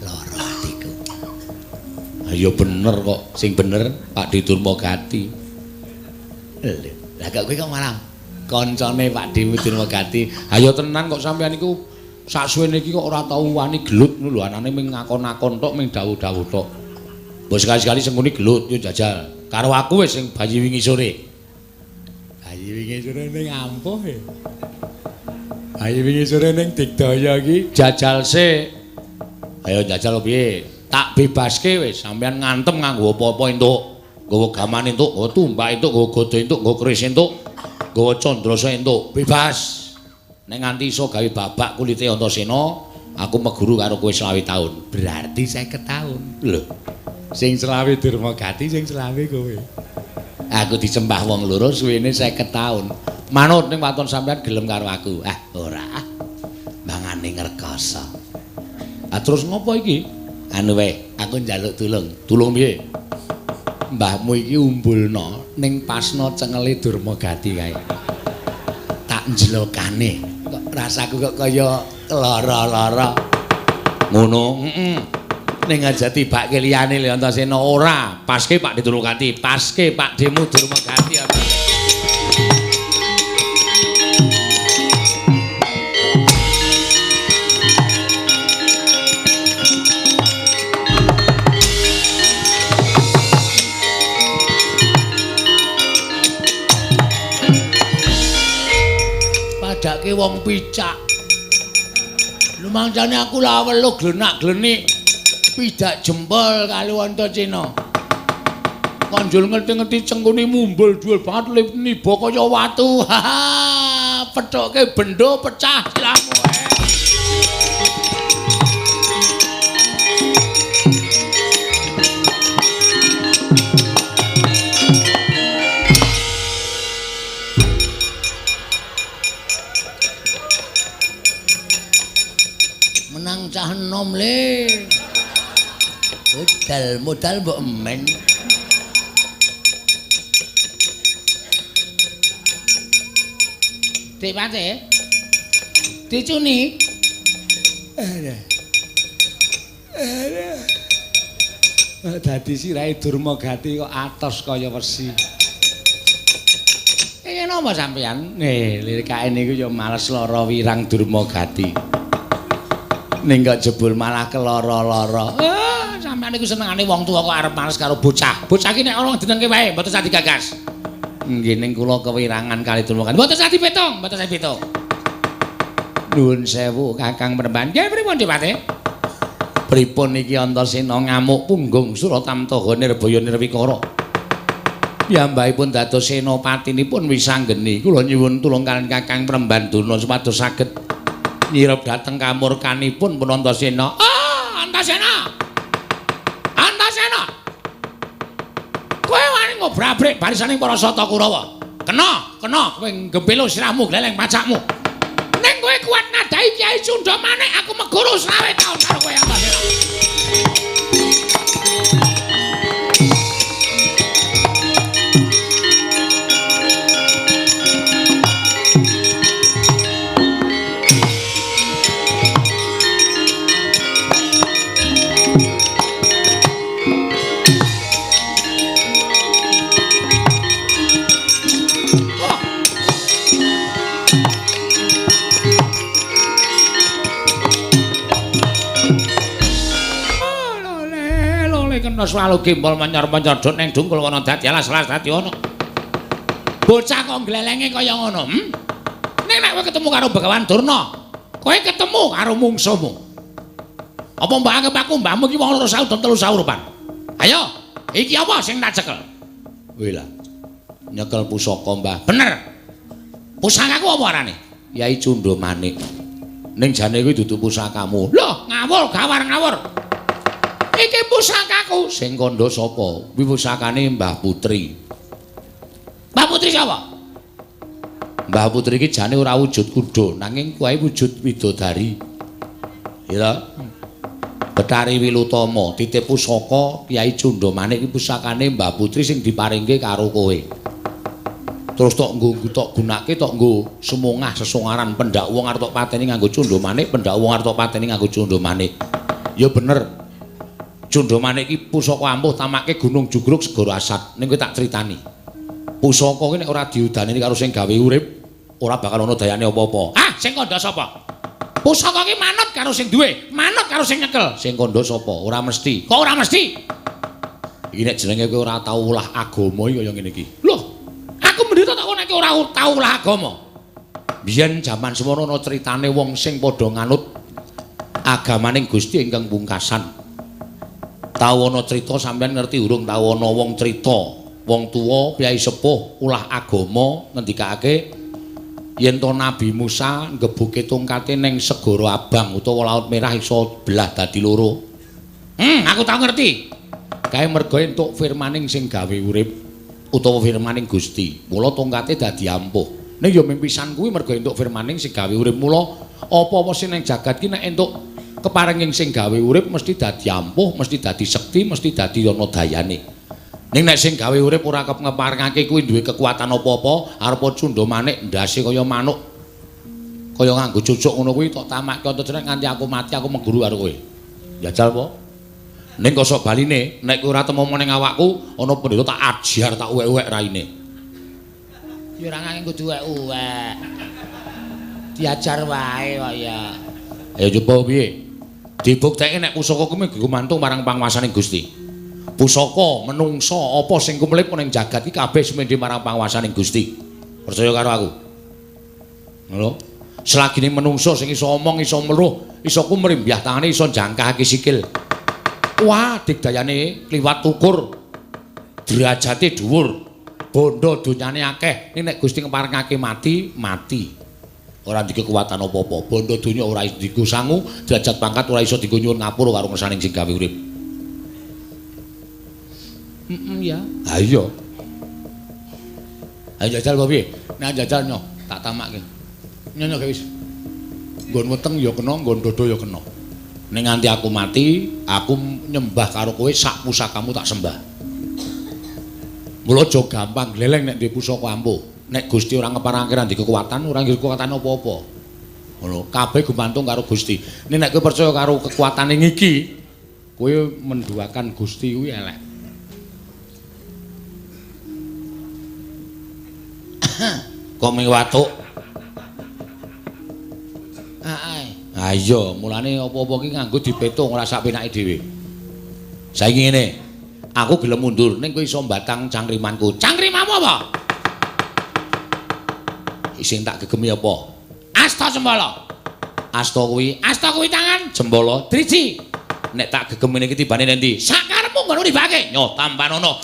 Lara atiku. Ha ya bener kok, sing bener Pak Durmagati. Lho, lah kok kowe kok malah kancane Pak Durmagati. Ha ya tenan kok sampean iku saksuwene iki kok ora tau wani gelut ngono lho, anane ming ngakon-akon tok, ming dawuh-dawuh tok. Mbok sekali-sekali sing muni gelut yo jajal. Karo aku wis sing bayi wingi sore. Bayi wingi sore ning ampuh e. Bayi wingi sore ning Digdaya iki jajal sik. Ayo jajal piye? Tak bebaske wis, sampean ngantem nganggo apa-apa entuk. Nggawa gaman entuk, nggawa tumbak entuk, nggawa gada entuk, nggawa keris entuk, nggawa candrasa entuk. Bebas. Nek nganti iso gawe babak kulite Antasena, aku meguru karo kowe 25 taun. Berarti 50 taun. Lho. Sing 25 Durmagati, sing 25 kowe. Aku disembah wong loro suwene 50 taun. Manut ning waton sampean gelem karo aku. Ah, ora. Mangane ngrekoso. Ah terus ngopo iki? Anu wae, aku njaluk tulung. Tulung piye? Mbahmu iki umbulna ning pasna cengele Durmagati kae. Tak njlokane. Kok rasaku kok kaya lara-lara. Ngono, heeh. Ning aja tibake liyane lho Antasena ora. Paske Pak Durmagati, paske Pak Demu Durmagati. Dipethokke wong picak. Lumangsane aku lawelu glenak-glenik pidak jempol kali Antasena. Kanjul ngerti-ngerti cengkune mumbul dhuwur banget niba kaya watu. Haha, pethokke bendo pecah silahmu. Menang cah enom le. Modal modal mbok emen. Dik Pate. Dicuni. Aduh. Aduh. Dadi sirahe Durmagati kok atos kaya wesi. Iki napa sampeyan? Lirikake niku ya males lara wirang Durmagati. Ning kok jebul malah keloro-loro. Sampeyan niku senengane wong tuwa kok arep males karo bocah. Bocah iki nek ora dinengke wae mboten usah digagas. Nggih ning kula kewirangan kali Durmagati. Mboten usah dipitung, mboten usah dipitung. Nuwun sewu Kakang Premban. Nggih pripun Dik Pate? Pripun iki Antasena ngamuk punggung Suratamtaha Nirbaya Nirwikara. Piyambakipun dados senapatinipun wisanggeni. Kula nyuwun tulung kaliyan Kakang Premban Durna supados saged nyirep dhateng kamurkanipun pun Antasena. Ah, Antasena. Antasena. Kowe wani ngobrak-abrik barisaning para Sata Kurawa. Kena, kena kowe nggembelo sirahmu gleleng pacakmu. Ning kowe kuat nadai Kyai Cunda Manik aku meguru 20 taun karo kowe Antasena. Selalu gembol menyor-menyor dot neng dungkul kono dadi alas alas dadi ono. Bocah kok glelenge kaya ngono, Ning nek kowe ketemu karo Begawan Durna, kowe ketemu karo mungsuhmu. Apa mbok anggap aku mbahmu iki wong loro saut telu saurupan? Ayo, iki apa sing tak cekel? Kuwi lah. Nyekel pusaka, Mbah. Bener. Pusakaku apa arane? Yai Cunda Manik. Ning jane kuwi dudu pusakamu. Loh, ngawur, gawar ngawur. Iki pusakaku. Sing kandha sapa? Kuwi pusakane Mbah Putri. Mbah Putri sapa? Mbah Putri iki jane ora wujud kuda, nanging kuwi wujud widodari. Ya. Betari Wilutama titip pusaka Kyai Cunda Manik iki pusakane Mbah Putri sing diparingke karo kowe. Terus tok nggo tok gunake tok nggo semongah sesongaran pendak wong arep tok pateni nganggo Cunda Manik, pendak wong arep tok pateni nganggo Cunda Manik. Ya bener. Cunda Manik iki pusaka ampuh tamake Gunung Jugruk Segara Asat. Ning kowe tak critani. Pusaka iki nek ora diudaneni karo sing gawe urip, ora bakal ana dayane apa-apa. Ah, sing kandha sapa? Pusaka iki manut karo sing duwe, manut karo sing nyekel. Sing kandha sapa? Ora mesti. Kok ora mesti? Iki nek jenenge kowe ora tau ulah agama iki kaya ngene iki. Loh, aku mendhita tak nek ora tau ulah agama. Biyen jaman semono ana critane wong sing padha nganut agamaning Gusti ingkang pungkasan. Tau ana crita sampeyan ngerti urung tau ana wong crita wong tuwa piyai sepuh ulah agama ngendikake yen to Nabi Musa nggebuke tongkate ning segara abang utawa laut merah iso belah dadi loro. Aku tau ngerti. Kae mergo entuk firmaning sing gawe urip utawa firmaning Gusti. Mula tongkate dadi ampuh. Ning ya mimpisan kuwi mergo entuk firmaning sing gawe urip. Mula apa-apa sing ning jagat ki nek entuk keparenging sing gawe urip mesti dadi ampuh, mesti dadi sekti, mesti dadi ana dayane. Ning nek sing gawe urip ora ngeparengake kuwi duwe kekuatan apa-apa, arep Cunda Manik ndase kaya manuk. Kaya nganggo cucuk ngono kuwi tok tamakke Antasena nganti aku mati aku meguru karo kowe. Jajal apa? Ning kosok baline nek kowe ora temu ning awakku, ana pendeta tak ajar tak uwek-uwek raine. Ya ora nganggo kudu uwek-uwek. Diajar wae kok ya. Ayo coba piye? Dibuktekke nek pusaka kuwi gumantung marang panguwasaning Gusti. Pusaka menungsa apa sing kumlip ning jagat iki kabeh sumendhe marang panguwasaning Gusti. Percaya karo aku. Ngono. Selagine menungso sing iso omong, iso meruh, iso kumrimbyah tangane, iso jangkahake sikil. Wah, digdayane kliwat ukur. Derajate dhuwur. Bondo donyane akeh. Ning nek Gusti ngeparengake mati, mati. Ora ndek kekuatan apa-apa. Bondo donya ora iso dienggo sangu, derajat pangkat ora iso dienggo nyuwun ngapura karo ngersaning sing gawe urip. Ya. Ha iya. Ayo jajal apa piye? Nek jajal nyoh, tak tamakke. Nyoh wis. Nggon weteng ya kena, nggon dodo ya kena. Nek nganti aku mati, aku nyembah karo kowe sak pusakamu tak sembah. Mula aja gampang gleleng nek duwe pusaka ampuh. Nek Gusti ora ngeparengake ra ndek kekuatan, ora ndek kekuatan apa-apa. Ngono, kabeh gumantung karo Gusti. Nek nek kowe percaya karo kekuatane ngiki, kowe menduakan Gusti kuwi elek. Kok ming watuk? Ha iya, mulane apa-apa ki nganggo dipetung ora sak penake dhewe. Saiki ngene, aku gelem mundur ning kowe iso mbatang cangkrimanku. Cangkrimanmu apa? Sing tak gegemi apa? Asta Cembala. Asta kuwi, asta kuwi tangan, Cembala driji. Nek tak gegemene iki tibane nendi? Sakarepmu ngono ribake. Nyoh tampanono.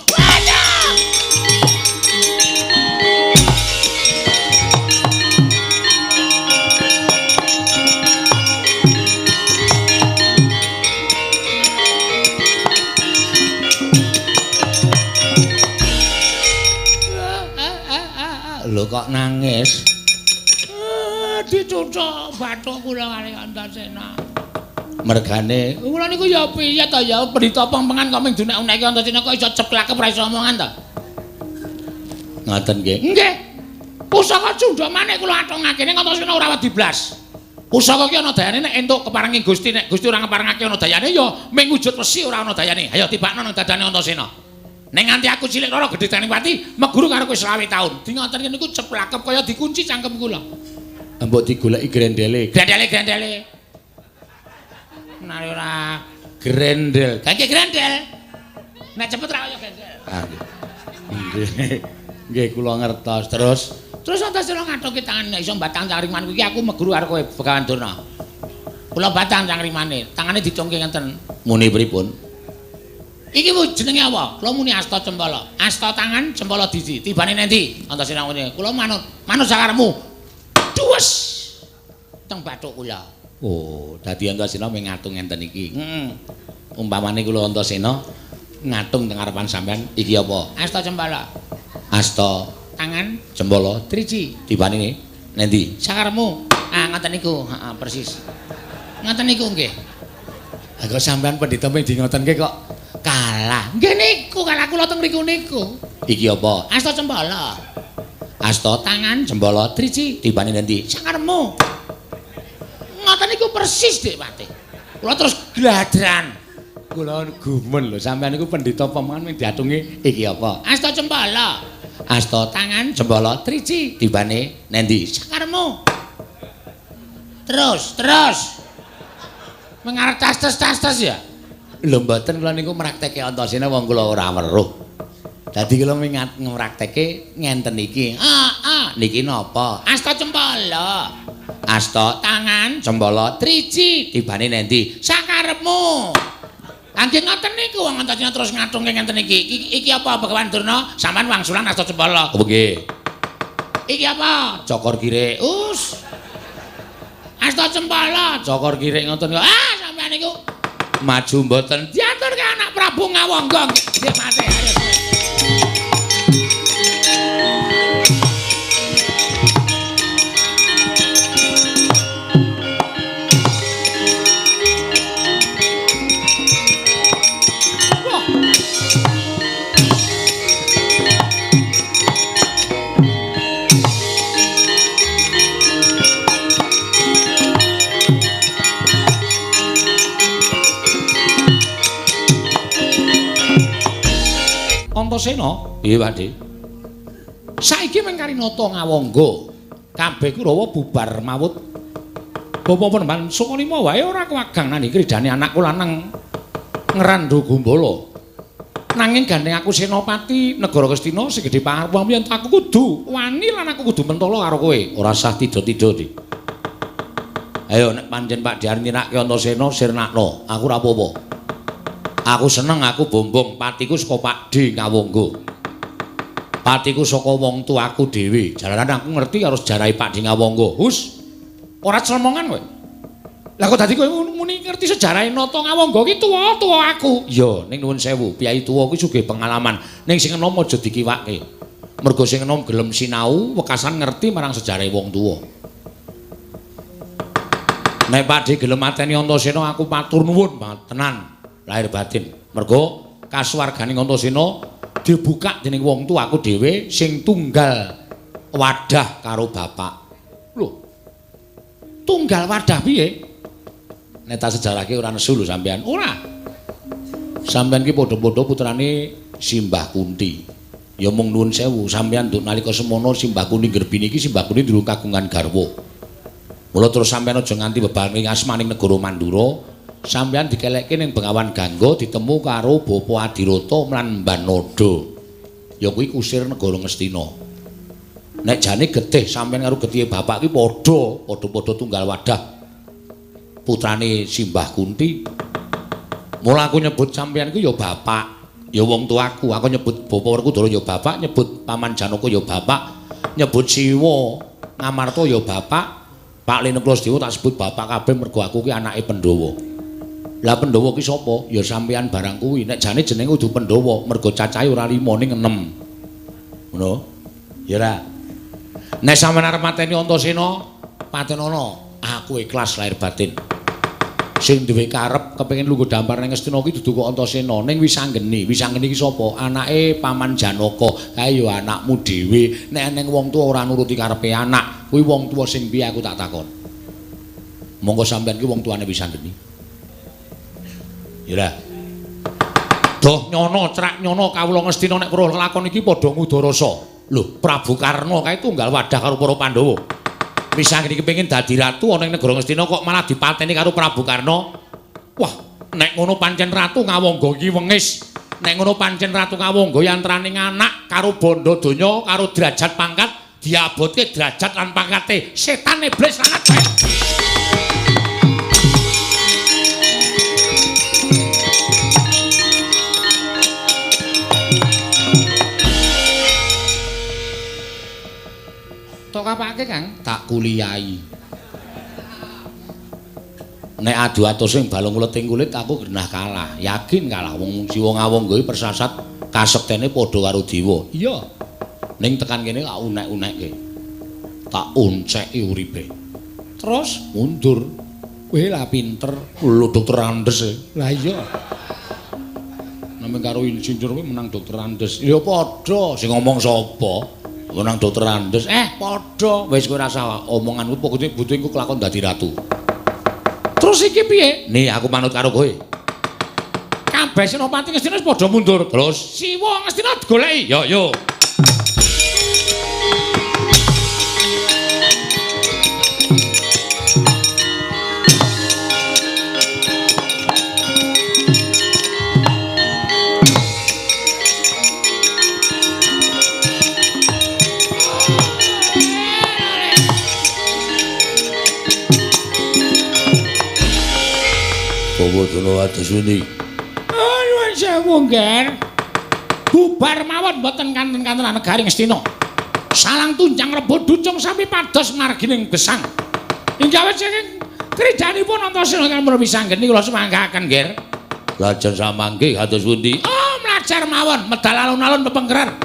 Lho kok nangis? Dicucuk bathuk kula kali Antasena. Mergane kula niku ya piye to ya pendhita pempengan kok ming dunek-uneki Antasena kok iso ceplakep ra iso omongan to. Ngoten nggih. Nggih. Pusaka Cundha Manik kula atungake ning Antasena ora wedi blas. Pusaka ki ana dayane nek entuk keparengi Gusti, nek Gusti ora ngeparengake ana dayane ya ming wujud wesi ora ana dayane. Ayo tibakno nang dadane Antasena. Nek nganti aku cilik loro gedhe Tanipati, meguru karo kowe 25 taun. Di ngoten niku ceplakep kaya dikunci cangkem kula. Mbok digoleki grendele. Grendele grendele. Menawi ora grendel. Gak grendel. Nek cepet ra kaya grendel. Ah nggih. Nggih kula ngertos. Terus terus Antasena ngathuki tangan nek iso mbatang cangkrimanku iki aku meguru karo kowe Begawan Durna. Kula batang cangkrimane, tangane dicungke ngenten. Muni pripun? Iki jenenge apa? Kula muni asta cempala. Asta tangan, cempala diji. Tibane nendi? Antasena ngene. Kula manut, manut sakarepmu. Duwes. Teng bathuk kula. Oh, dadi Antasena mung ngatung ngenten iki. Heeh. Umpamane kula Antasena ngatung teng ngarepan sampean iki apa? Asta cempala. Asta tangan, cempala driji. Tibane nendi? Sakarepmu. Ah, ngoten niku. Heeh, persis. Ngoten niku nggih. Ha kok sampean pendhita mung di ngotenke kok kalah. Nggih niku kalah kula teng mriku niku. Iki apa? Asta cempala. Asta tangan, cempala driji. Tibane nendi? Sakarepmu. Ngoten niku persis Dik Patih. Kula terus gladran. Kula gumun lho, sampean niku pendhita pemangan mung diatungi iki apa? Asta cempala. Asta tangan, cempala driji. Tibane nendi? Sakarepmu. Terus, terus. Mengarep tas-tas-tas ya. Lho mboten kula niku mrakteke Antasena wong kula ora weruh. Dadi kula mingat ngrakteke ngenten iki. Heeh, niki napa? Asta cempala. Asta tangan, cempala driji. Tibane nendi? Sakarepmu. Nggih ngoten niku wong Antasena terus ngatungke ngenten iki. Iki apa Begawan Durna? Sampeyan wangsulan asta cempala. Oh nggih. Iki apa? Cokor kirik. Us. Asta cempala, cokor kirik ngoten kok. Ah, sampeyan niku maju mboten diaturke anak Prabu Ngawangga. Nggih mate ayo. Antasena, piye Pak Dik? Saiki mung Karinata Ngawangga, kabeh Kurawa bubar mawut. Bapa Penemban Sukalima wae ora kewagang nani kridane anakku lanang Ngrandha Gumbala. Nanging gandeng aku senopati negara Ngastina sing gedhe pangarep yen aku kudu wani lan aku kudu mentala karo kowe. Ora sah tido-tido, Dik. Ayo nek pancen Pak Diar nyirake Antasena sirnakno, aku ora apa-apa. Aku seneng, aku bombong, patiku saka Pakdhe Ngawangga. Patiku saka wong tuaku dhewe. Jalaran aku ngerti karo sejarahe Pakdhe Ngawangga. Hus. Ora clemongan kowe. Lah kok dadi kowe muni ngerti sejarahe Nata Ngawangga ki tuwa-tuwa aku. Iya, ning nuwun sewu, piyai tuwa kuwi sugih pengalaman. Ning sing enom aja dikiwake. Mergo sing enom gelem sinau, wekasan ngerti marang sejarahe wong tuwa. Nek Pakdhe gelem mateni Antasena aku matur nuwun banget tenan lahir batin. Mergo kasuwargane Antasena dibuka dening wong tuaku dhewe sing tunggal wadah karo bapak. Lho. Tunggal wadah piye? Nek tak sejarahke ora nesu lho sampean. Ora. Sampean ki padha-padha putrane Simbah Kunti. Ya mung nuwun sewu, sampean nduk nalika semono Simbah Kunti nggerbini iki Simbah Kunti durung kagungan garwa. Mula terus sampean aja nganti bebaning asmaning negara Mandura, sampean dikelekke ning Bengawan Gangga ditemu karo Bapa Adirata lan Mbanada. Ya kuwi kusir negara Ngastina. Nek jane getih sampean karo getihe bapak ki padha, padha-padha tunggal wadah. Putrane Simbah Kunti. Mula aku nyebut sampean ku ya bapak, ya wong tuaku. Aku nyebut Bapa Werkudara ya bapak, nyebut Paman Janaka ya bapak, nyebut Siwa Ngamarta ya bapak. Pak Leneplos Dewa tak sebut bapak kabeh mergo aku ki anake Pandhawa. Lah Pandhawa ki sapa? Ya sampean barang kuwi. Nek jane jenenge kudu Pandhawa, mergo cacahe ora 5 ning 6. Ngono? Ya ora. Nek sampean arep mateni Antasena, patenono. Aku ikhlas lahir batin. Sing duwe karep kepengin lungguh dampar ning Ngastina ki dudu kok Antasena, ning Wisanggeni. Wisanggeni ki sapa? Anake Paman Janaka. Kae ya anakmu dhewe. Nek eneng wong tuwa ora nuruti karepe anak, kuwi wong tuwa sing piye aku tak takon. Monggo sampean ki wong tuane Wisanggeni. Ya ora. Doh nyono crak nyono kawula Ngastina nek weruh lakon iki padha ngudarasa. Lho, Prabu Karna kae tunggal wadah karo para Pandhawa. Wisanggeni kepengin dadi ratu ana ing negara Ngastina kok malah dipateni karo Prabu Karna. Wah, nek ngono pancen Ratu Ngawangga iki wengis. Nek ngono pancen Ratu Ngawangga yantrane anak karo bondo donya karo derajat pangkat diabotke derajat lan pangkate setan iblis lanat bae. Tok apake Kang? Tak kuliahi. Nek adu atus sing balung leting kulit aku genah kalah, yakin kalah wong Siwa Ngawangga iki persasat kasektene padha karo dewa. Iya. Ning tekan kene tak unek-unekke. Tak onceki uripe. Terus mundur. Kowe lah pinter, lho Dokter Andes. Lah iya. Namung karo insinyur kuwi menang Dokter Andes. Ya padha, sing ngomong sapa? Menang Dokter Andes. Padha. Wis kowe rasa omonganku pokoke butuh engko kelakon dadi ratu. Terus iki piye? Nih aku manut karo kowe. Kabeh senopati Ngastina wis padha mundur. Terus Siwa Ngastina digoleki. Yo yo. Bawa atus ini. Nuwun sewu, Ngger. Bubar mawon mboten kanten-kantenan negari Ngastina. Salang tunjang rebut ducung sami pados margining gesang. Inggih awit saking krijanipun Antasena ingkang pun Wisanggeni kula sumanggaken, Ngger. Lajeng samangke kados pundi? Oh, mlajar mawon medal alun-alun pepengkeran.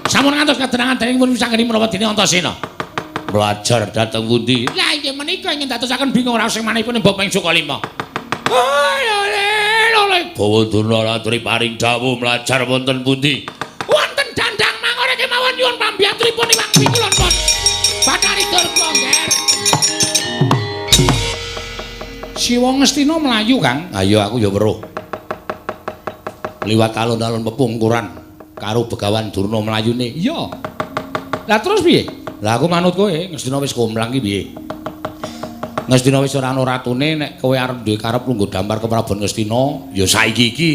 Sampun ngantos kadenangan dening pun Wisanggeni menapa dene Antasena. Mlajar dhateng pundi? Lah inggih menika ingkang dadosaken bingung raos sing manihipun Bapak ing Sukalima. Bawa Durna laturi paring dawuh mlajar wonten pundi? Wonten dandang mangore kemawon nyuwun pambiyanturipun Iwang Pikulon pun. Bathari Durga, Ngger. Siwa Ngastina mlayu, Kang. Ayo aku ya weruh. Liwat alun-alun pepungkuran karo Begawan Durna mlayune. Iya. Lah terus piye? Lah aku manut kowe, Ngastina wis komplang ki piye? Ngastina wis ora ana ratune, nek kowe arep duwe karep lungguh dampar ke Prabu Ngastina, ya saiki iki.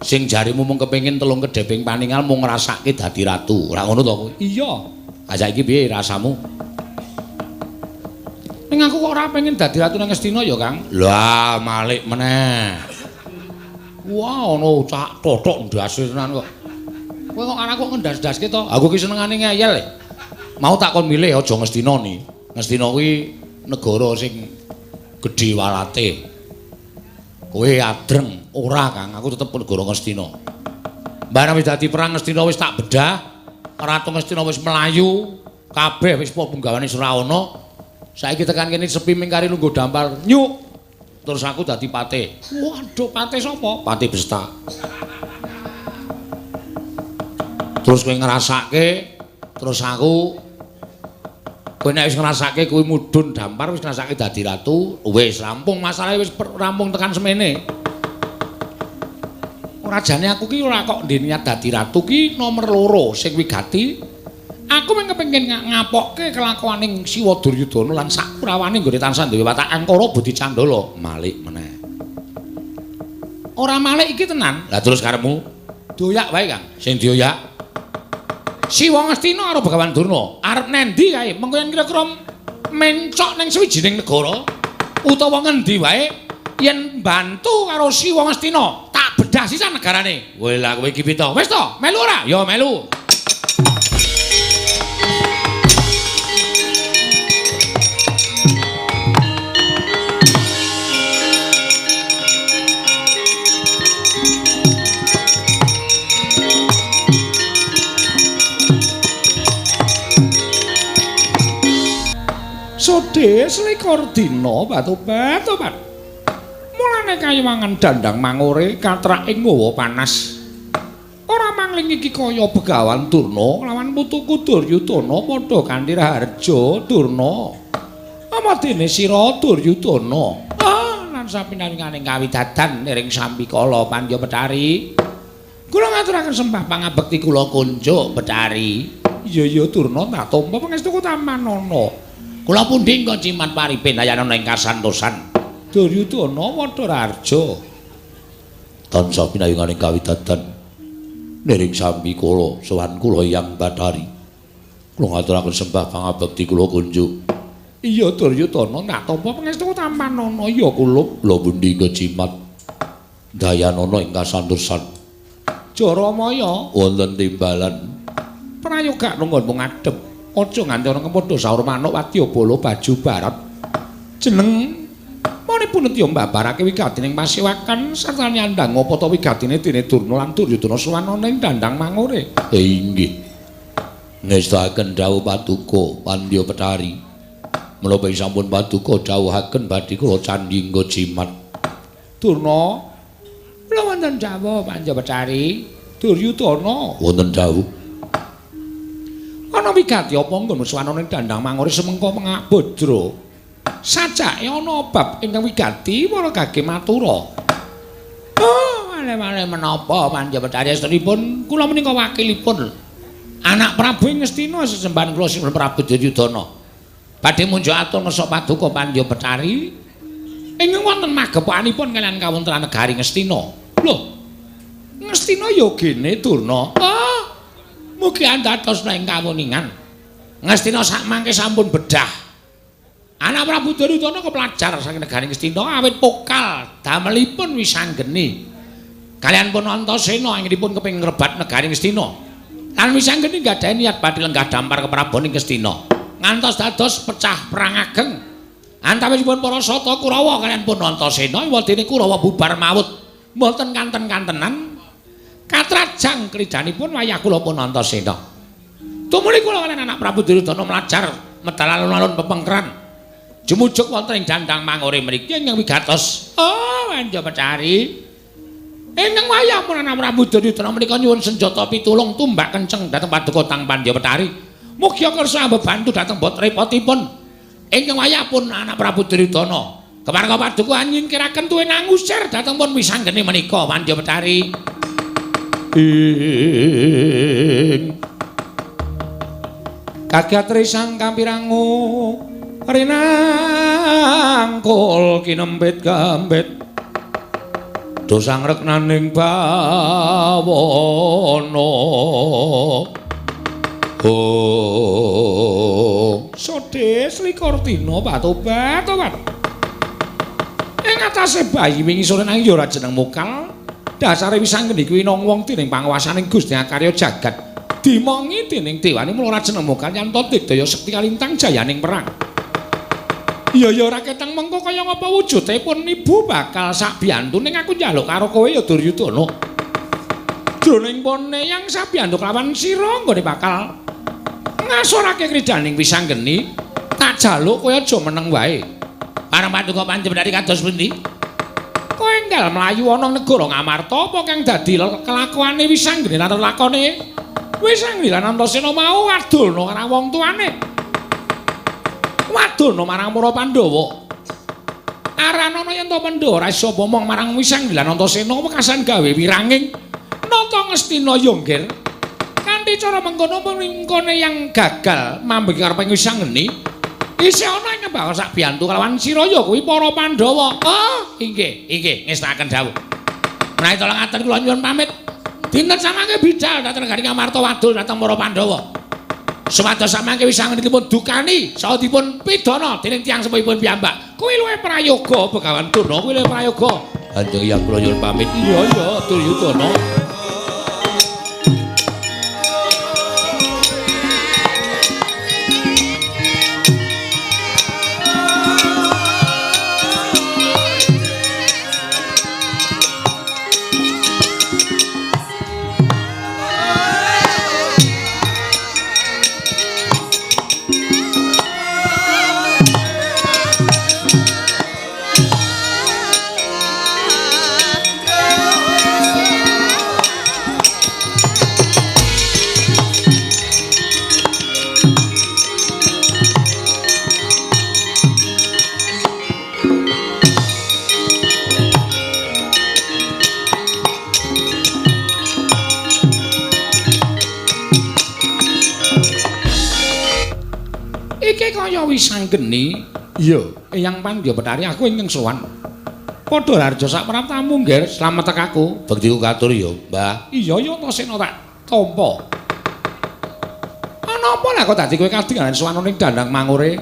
Sing jarimu mung kepengin telung kedheping paningal mung ngrasake dadi ratu. Ora ngono to kowe? Iya. Ha saiki piye rasamu? Ning aku kok ora pengen dadi ratu nang Ngastina ya, Kang. Lah, malik meneh. Wah, ana cak totok ndase tenan kok. Kowe kok anakku ngendas-ndaske to? Aku ki senengane ngeyel. Mau tak kon milih aja Ngastina ni. Ngastina kuwi negara sing gedhe walate. Kowe adreng ora, Kang. Aku tetep negara Ngastina. Barang wis dadi perang Ngastina wis tak bedah, Ratu Ngastina wis melayu, kabeh wis punggawane ora ana. Saiki tekan kene sepi mingkari lungguh dampar nyuk. Terus aku dadi patih. Waduh, patih sapa? Patih Besta. Terus kowe ngrasake, terus aku kowe nek wis ngrasake kuwi mudhun dampar wis ngrasake dadi ratu, wis rampung masalahe wis rampung tekan semene. Ora jane aku ki ora kok ndek niat dadi ratu ki nomor 2 sing wigati. Aku mung kepengin ngapokke kelakuaning Siwa Duryudana lan sakurawane nggone tansah duwe watak angkara budi candala. Malik meneh. Ora malik iki tenan. Lah terus karepmu dioyak wae, Kang. Sing dioyak Siwa Ngastina karo Begawan Durna. Arep nendi kae? Mengko yen kira-kira mencok ning sawijining negara utawa ngendi wae yen bantu karo Siwa Ngastina tak bedah sisan negarane. Kowe lah kowe iki pito. Wis to, melu ora? Ya melu. Sode selikur dina batu-batu. Mulane kayuwangan dandang mangore katrake nggawa panas. Ora mangling iki kaya Begawan Durna lawan putuku Duryudana padha kanthi raharja Durna. Apa dene sira Duryudana? Ah, lan sapinanganing kawidadan niring sambikala Pandya Betari. Kula ngaturaken sembah pangabekti kula kunjuk Betari. Iya iya Durna tak tampa pangestuku tamanana. Kula pundi engko cimat paripin ayanana ing kasantosan. Duryudana padha raharja. Tansah pinayunganing kawidadan niring sambikala sowan kula Hyang Bathari. Kula ngaturaken sembah pangabekti kula kunjuk. Iya Duryudana tak tampa pangestuku tamanana ya kula. Kula pundi engko cimat dayanana ing kasantosan. Jaramaya wonten timbalan prayoga nunggon ngadhep. Aja nganti ana kempadha saur manuk wadyabala baju barat. Jeneng manipun nedya mbabarake wigatining pasewakan sarta nyandhang apa ta wigatine dene Durna lan Duryudana sowan ana ing dandang mangore. Inggih. Ngestakaken dawuh paduka Pandya Betari. Menapa sampun paduka dawuhaken badhe kula candhi nggo jimat. Durna, kula wonten dawuh Pandya Betari. Duryudana wonten dawuh. Ana wigati apa nggon sowan ning dandang mangore semengko pangabadra. Sajake ana bab ingkang wigati para gage matura. Oh, male-male menapa Pandya Betari estunipun kula menika wakilipun anak Prabu ing Ngastina sesembahan kula Sri Prabu Duryudana. Badhe munjuk atur ngersa paduka Pandya Betari ingkang wonten magepokanipun kaliyan kawontenan negari Ngastina. Lho, Ngastina ya gene Durna. Oh, mugi andados ing kawuningan. Ngastina sakmangke sampun bedah. Anak Prabu Duryudana kepelajar saking negari Ngastina awit pokal damelipun Wisanggeni. Kaliyan pun Antasena anggenipun kepengin ngrebat negari Ngastina. Lan Wisanggeni nggadahi niat badhe lenggah dampar keprabon ing Ngastina. Ngantos dados pecah perang ageng. Antawisipun para sata Kurawa kaliyan pun Antasena iwadene Kurawa bubar mawut. Mboten kanten-kantenan katrajang kridanipun wayah kula pun Antasena. Tumuli kula kaliyan anak Prabu Duryudana mlajar medal alun-alun pepengkeran. Jumujuk wonten ing dandang mangore mriki ingkang wigatos. Oh, Pandya Betari. Ingkang wayah pun anak Prabu Duryudana menika nyuwun senjata pitulung tumbak kenceng dhateng paduka Tang Pandya Betari. Mugi kersa mbebantu dhateng bot repotipun. Ingkang wayah pun anak Prabu Duryudana kepareng paduka nyingkiraken tuwin angusir dhateng pun Wisanggeni menika Pandya Betari. Ing kagatri sang kampirangu rinangkul kinempit gambit dosang reknaning bawana. Oh, sode des likur dina batobat-tobat. Ing atase bayi wingi sore nanging ya ora jeneng mokal. Dasare Wisanggeni kuwi nang wong dening panguwasaning Gusti Akarya jagat. Dimongi dening dewane mula ora jeneng mokal yen to digdaya sekti kalintang jayaning perang. Iya ya ora ketang mengko kaya ngapa wujude pun ibu bakal sabiyantu ning aku njaluk karo kowe ya Duryudana. Jroning pone yang sabiyantu kelawan sira nggone bakal ngasorake kridaning Wisanggeni, tak jaluk kowe aja meneng wae. Parang paduka panjenengan kados pundi? Kowe enggal mlayu ana negara Ngamarta apa kang dadi kelakuane Wisanggeni lan lakone Wisanggeni lan Antasena mau wadulna marang wong tuane. Wadulna marang para Pandhawa. Aranana yen to Pandhawa ora iso omong marang Wisanggeni lan Antasena wekasan gawe wiranging nata Ngastina ya nggir. Kanthi cara mengkono mengkone yang gagal mambeki kareping Wisanggeni isih ana ing bakal sak biyantu kelawan sira ya kuwi para Pandhawa. Oh, inggih, inggih ngestakaken dawuh. Menawi tolong ngaten kula nyuwun pamit. Dinten samangke bidal dhateng negari Ngamarta wadul dhateng para Pandhawa. Supados samangke Wisanggeni dipun dukani saha dipun pidana dening tiyang sepuhipun piyambak. Kuwi luwih prayoga Begawan Durna, kuwi luwih prayoga. Kanjeng Hyang kula nyuwun pamit. Iya iya Duryudana. Iki kaya Wisanggeni. Iya, Eyang Pandya Betari aku ingkang sowan. Padha harja sak praptamu, Ngger, slamet tekaku. Bektiku katur ya, Mbah. Iya ya Antasena tak tampa. Ana apa lah kok dadi kowe kadingalan sowan ning dandang mangure?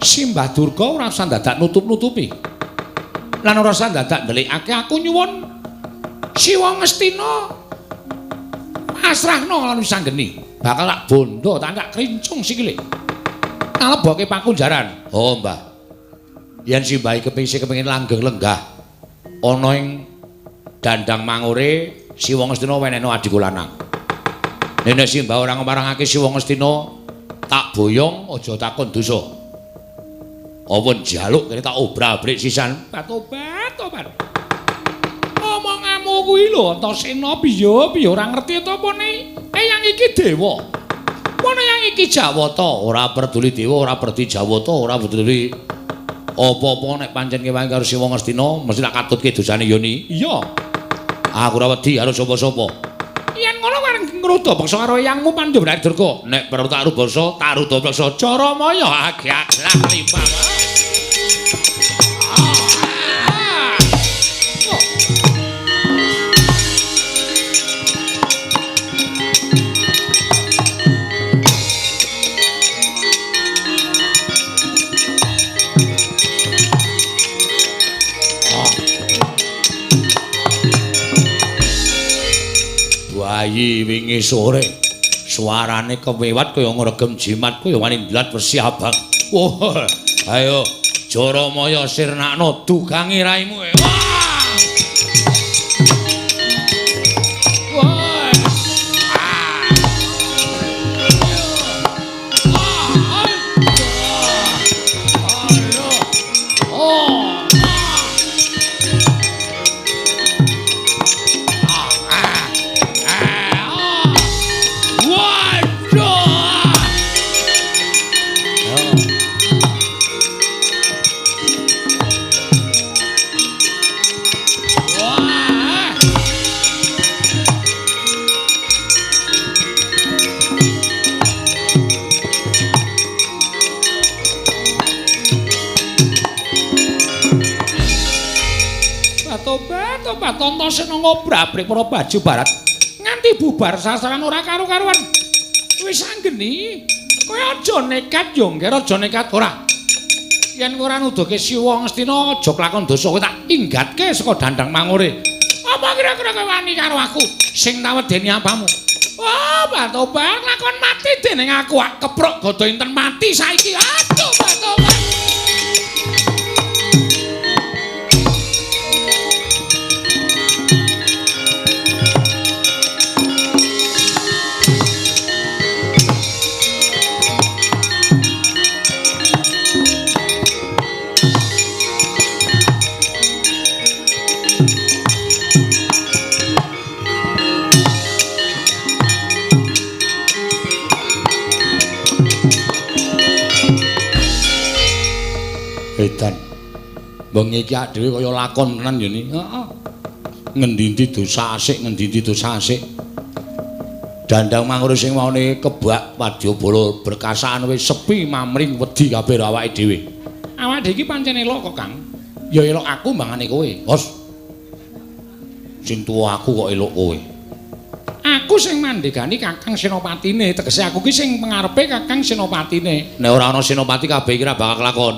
Simbah Durga ora usah dadak nutup-nutupi. Lan ora usah dadak ndelikake aku nyuwun Siwa Ngastina pasrahno lan Wisanggeni. Bakal tak bondo, tak tak krincung sikile. Naleboke pakunjaran. Oh, Mbah. Yen simbahe kepingin langgeng lenggah ana ing dandang mangure Siwa Ngastina wenehno adhiku lanang. Nek simbah ora ngmarangake Siwa Ngastina tak boyong aja takon dosa. Apa njaluk kene tak obrak-abrik sisan. Batobat, tobat. Omonganmu kuwi lho Antasena piye piye ora ngerti ta apa ne? Eyang iki dewa. Apa yang iki Jawata? Ora peduli dewa, ora peduli Jawata, ora peduli apa-apa nek pancen kewangi karo Siwa Ngastina mesti tak katutke dosane Yoni. Iya. Aku ora wedi karo sapa-sapa. Yen ngono areng ngruda bangsa karo eyangmu Pandya Betari Durga. Nek perlu tak rubasa, tak ruda bangsa Jaramaya agak-agak lima. Bayi wingi sore suarane kewewat kaya ngregem jimat kaya wani ndlat wesi abang. Wah, ayo Jaramaya sirnakno dugangi raimu. Wah! Wah! Tobat Antasena ngobrak-abrik para baju barat nganti bubar sasaran ora karu-karuan. Wis anggeni Kowe aja nekat yo, Ngger, aja nekat ora. Yen kowe ora nuduhke Siwa Ngastina aja kelakon dosa, kowe tak inggatke saka Dandang Mangure. Apa kira-kira kowe wani karo aku sing tak wedeni apamu? Wah, Batobat lakon mati dening aku, ak keprok gada inten mati saiki. Aduh, Batobat. Edan. Bengi iki dhewe kaya lakon tenan ya ni. Heeh. Ngendi-endi dosa asik, ngendi-endi dosa asik. Dandang Mangure sing maune kebak wadyabala berkasaan wis sepi mamring wedi kabeh awake dhewe. Awake dhewe iki pancen elok kok, Kang. Ya elok aku mbangane kowe. Hos. Sing tuwa aku kok elok kowe. Aku sing mandegani Kakang Senopatine, tegese aku ki sing pengarepe Kakang Senopatine. Nek ora ana Senopati kabeh iki ora bakal kelakon.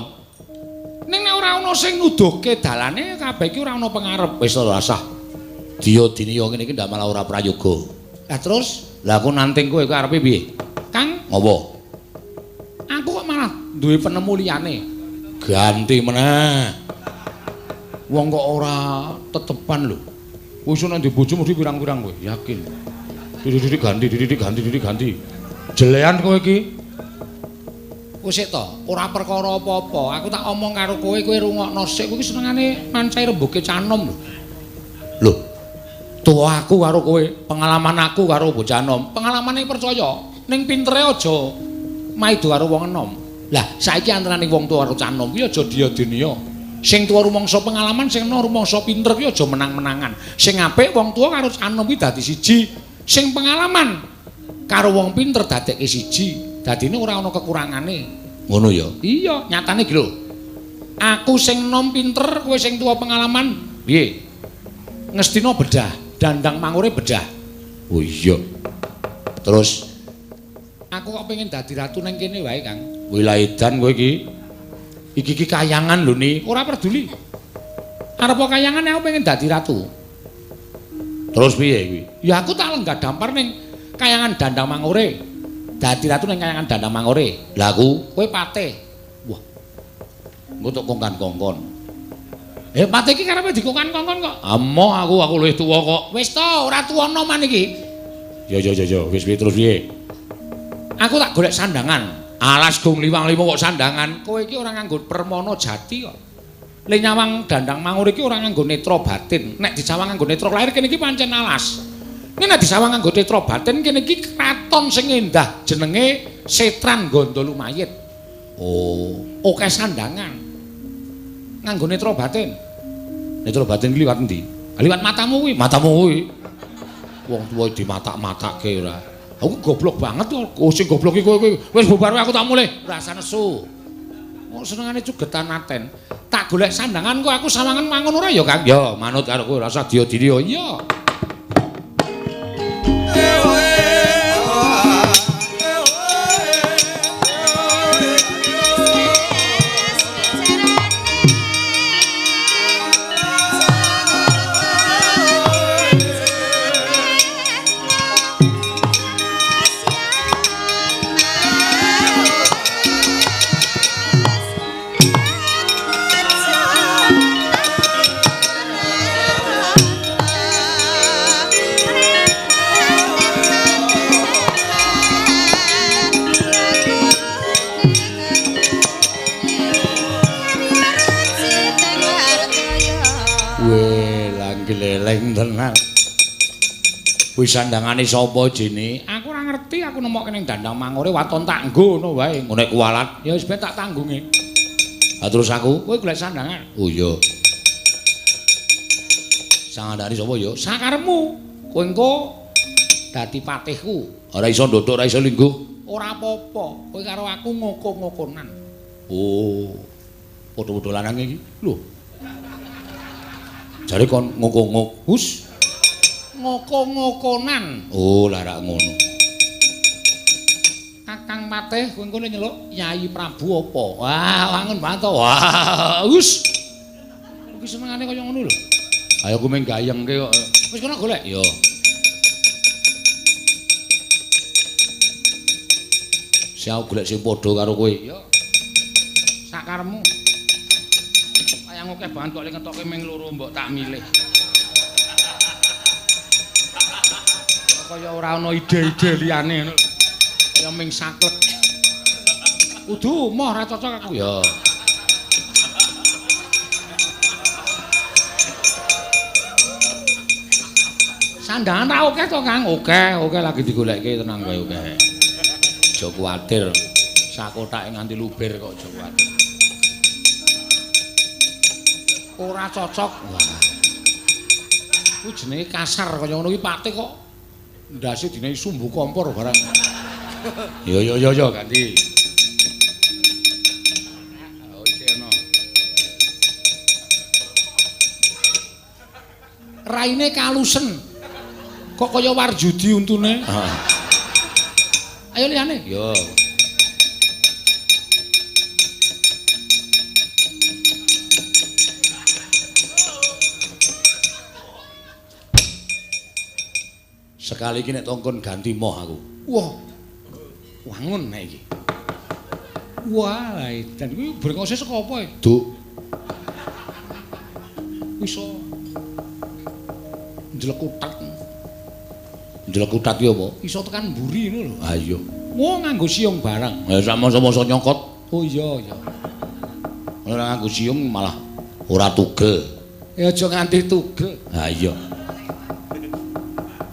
Ning nek ora ana sing nuduhke dalane kabeh iki ora ana pengarep. Wis ora rasah. Diya diniya ngene iki ndak malah ora prayoga. Lah terus, lah aku nanting kowe kowe arepe piye? Kang, ngopo? Aku kok malah duwe penemu liyane. Ganti meneh. Wong kok ora tetepan lho. Wis ana ndek bojo mesti pirang-pirang kowe, yakin. Didik ganti, didik ganti, didik ganti. Jelean kowe iki. Wis to, ora perkara apa-apa. Aku tak omong karo kowe, kowe rungokno sik. Kowe iki senengane mancai rembuge canom lho. Lho. Tuwa aku karo kowe, pengalaman aku karo bocah nom. Pengalamane percaya, ning pintere aja maido karo wong enom. Lah, saiki antarane wong tuwa karo canom kuwi aja dia-diniya. Sing tuwa rumangsa pengalaman, sing enom rumangsa pinter kuwi aja menang-menangan. Sing apik wong tuwa karo canom kuwi dadi siji. Sing pengalaman karo wong pinter dadekke siji. Dadine ora ana kekurangane. Ngono ya? Iya, nyatane iki lho. Aku sing nom pinter, kowe sing tuwa pengalaman, piye? Ngestina bedah, Dandang Mangure bedah. Oh iya. Terus aku kok pengen dadi ratu nang kene wae, Kang. Wilaedan kowe iki. Iki iki kayangan lho ni, ora peduli. Arep kayangan aku pengen dadi ratu. Terus piye kuwi? Ya aku tak lenggah dampar ning kayangan Dandang Mangure. Dadi ratu ning kayangan Dandang Mangure. Lah aku, kowe patih. Wah. Engko tok kongkan-kongkon. Patih iki karepe dikongkan-kongkon kok. Amoh aku luwih tuwa kok. Wis to, ora tuwa noman iki. Ya ya ya ya, wis piye terus piye? Aku tak golek sandangan. Alas gong liwang limo kok sandangan. Kowe iki ora nganggo permana jati kok. Le nyawang Dandang Mangure iki ora nganggo netra batin. Nek disawang nganggo netra lahir kene iki pancen alas. Nek nek disawang nganggo netra batin kene iki kraton sing endah jenenge Setran Ganda Lumayit. Oh, akeh sandangan. Nganggo netra batin. Netra batin ki liwat endi? Liwat matamu kuwi, matamu kuwi. Wong tuwa dimatak-matake ora. Aku goblok banget kok. Oh, sing goblok iki kowe kuwi. Wis bubar aku tak mulih. Rasa nesu. Kok senengane cugetan aten. Tak golek sandangan kok aku sawangan mangun ora ya, Kang? Ya, manut karo kowe rasa dia-diri. Iya. Gleleng tenan. Kuwi sandangane sapa jene? Aku ora ngerti, aku nemokke ning Dandang Mangure waton tak nggo ngono wae. Ngono kuwalat, ya wis ben tak tanggunge. Ha terus aku, kowe golek sandangan. Oh iya. Sandangane sapa ya? Sakarepmu. Kowe engko dadi patihku. Ora iso ndodok, ora iso lingguh. Ora apa-apa, kowe karo aku ngoko-ngokonan. Oh. Padha-padha lanang iki. Lho. Jare kon ngoko-ngok, hus. Ngoko-ngokonan. Oh, lah rak ngono. Kakang Kang Patih kowe engko nyeluk Yayi Prabu apa? Wah, wangun banget to. Wah, wis. Iki senengane kaya ngono lho. Ayo aku mung gayengke kok. Wis kono golek. Yo. Sing aku golek sing padha karo kowe. Yo. Sakaremu. Wayang akeh banget kok ngetoke ming loro mbok tak milih. Kaya ora ana ide-ide liyane ngono. Kaya ming saklek. Kudu moh ora cocok aku. Ya. Sandangan ra akeh to, Kang? Oke, oke lagi digolekke tenang wae oke. Aja kuwatir. Sakotake nganti luber kok aja kuwatir. Ora cocok. Wah. Kuwi jenenge kasar kaya ngono kuwi Patih kok. Ndase dinehi sumbu kompor barang. Yo yo yo yo ganti. Oh isih ana. Raine kalusen. Kok kaya warjudi untune. Heeh. Ayo liyane. Yo. Sekali iki nek tongkon ganti moh aku. Wah. Wangun nek iki. Wah, dan kuwi brengose saka apa? Duk. Iso njlekutat. Njlekutat ki apa? Iso tekan mburi ngono lho. Ha iya. Wah, nganggo siung barang. Ha sak masa-masa nyokot. Oh iya iya. Ora nganggo siung malah ora tugel. Ya aja nganti tugel. Ha iya.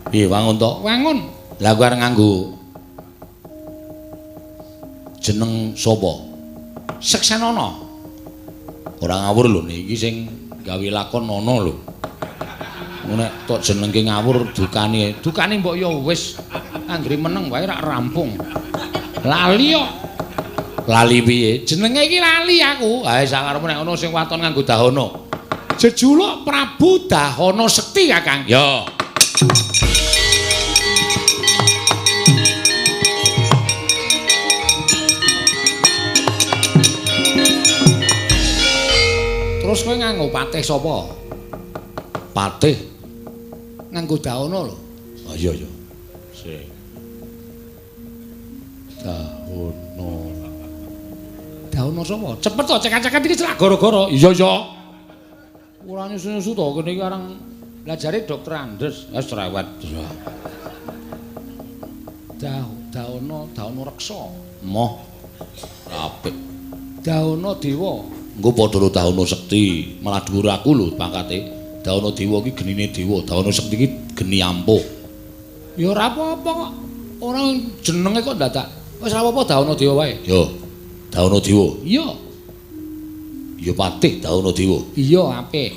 Piye wangun to? Wangun. Lah aku arep nganggo jeneng sapa? Seksenana. Ora ngawur lho niki sing gawe lakon ana lho. Nek tok jenengke ngawur dukane, dukane mbok ya wis anggere meneng wae rak rampung. Lali kok. Lali piye? Jenenge iki lali aku. Ha sakarepmu nek ana sing waton nganggo dahana. Jejuluk Prabu Dahana Sekti Kakang. Ya. Terus kowe nganggo patih sapa? Patih nganggo dahana lho. Oh iya iya. Sik. Dahana. Dahana sapa? Cepet to cekak-cekak iki celak gara-gara. Iya iya. Ora nyusu-nyusu to kene iki arang blajare Dokter Andes. Wis cerewet. Dahana, dahana reksa. Moh. Apik. Dahana dewa. Engko padha karo Dahana Sekti, malah dhuwur aku lho pangkate. Dahana Dewa iki genine dewa, Dahana Sekti iki geni ampuh. Ya ora apa-apa kok. Ora jenenge kok dadak. Wis ora apa-apa Dahana Dewa wae. Yo. Dahana Dewa. Iya. Ya Patih Dahana Dewa. Iya, apik.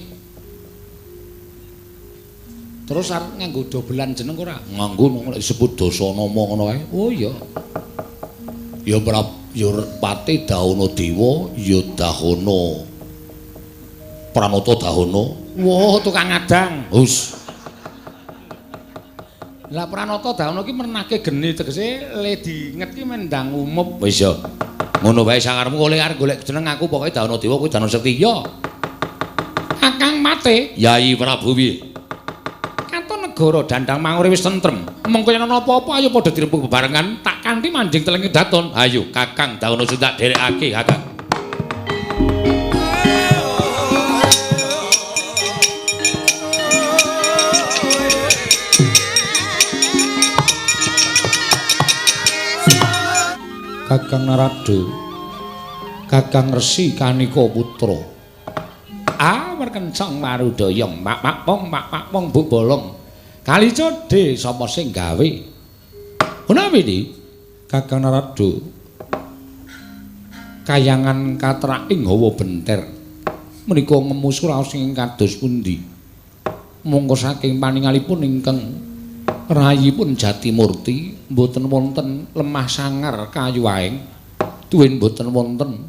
Terus arep nganggo dobelan jeneng ora? Nganggo nek disebut Dasanama ngono kae. Oh iya. Ya ya Patih Dahana Dewa, ya Dahana Pranata Dahana. Wah, tukang ngadang. Hus. Lah Pranata Dahana iki mernake geni tegese le dinget ki mendang umup. Wis ya. Ngono wae sakarepmu oleh arep golek jeneng aku pokoke Dahana Dewa kuwi Dahana Sekti. Ya. Kakang Mate, Yayi Prabu piye? Katon negara Dandang Mangure wis tentrem. Mengko yen ana apa-apa ayo padha dirembug bebarengan tak kanthi manjing teleng daton. Ayo Kakang Dahana Sekti tak dherekake Kakang. Kakang Narada, Kakang Resi Kanika Putra. Ah, merkencang marudaya mak mak pong mak mak pong bu bolong. Kali codhe sapa sing gawe? Menawi iki Kakang Narada kayangan katraking hawa benter. Menika ngemu suraos ing kados pundi? Mongko saking paningalipun ingkang rayipun Jatimurti mboten wonten lemah sangar kayu aeng tuwin mboten wonten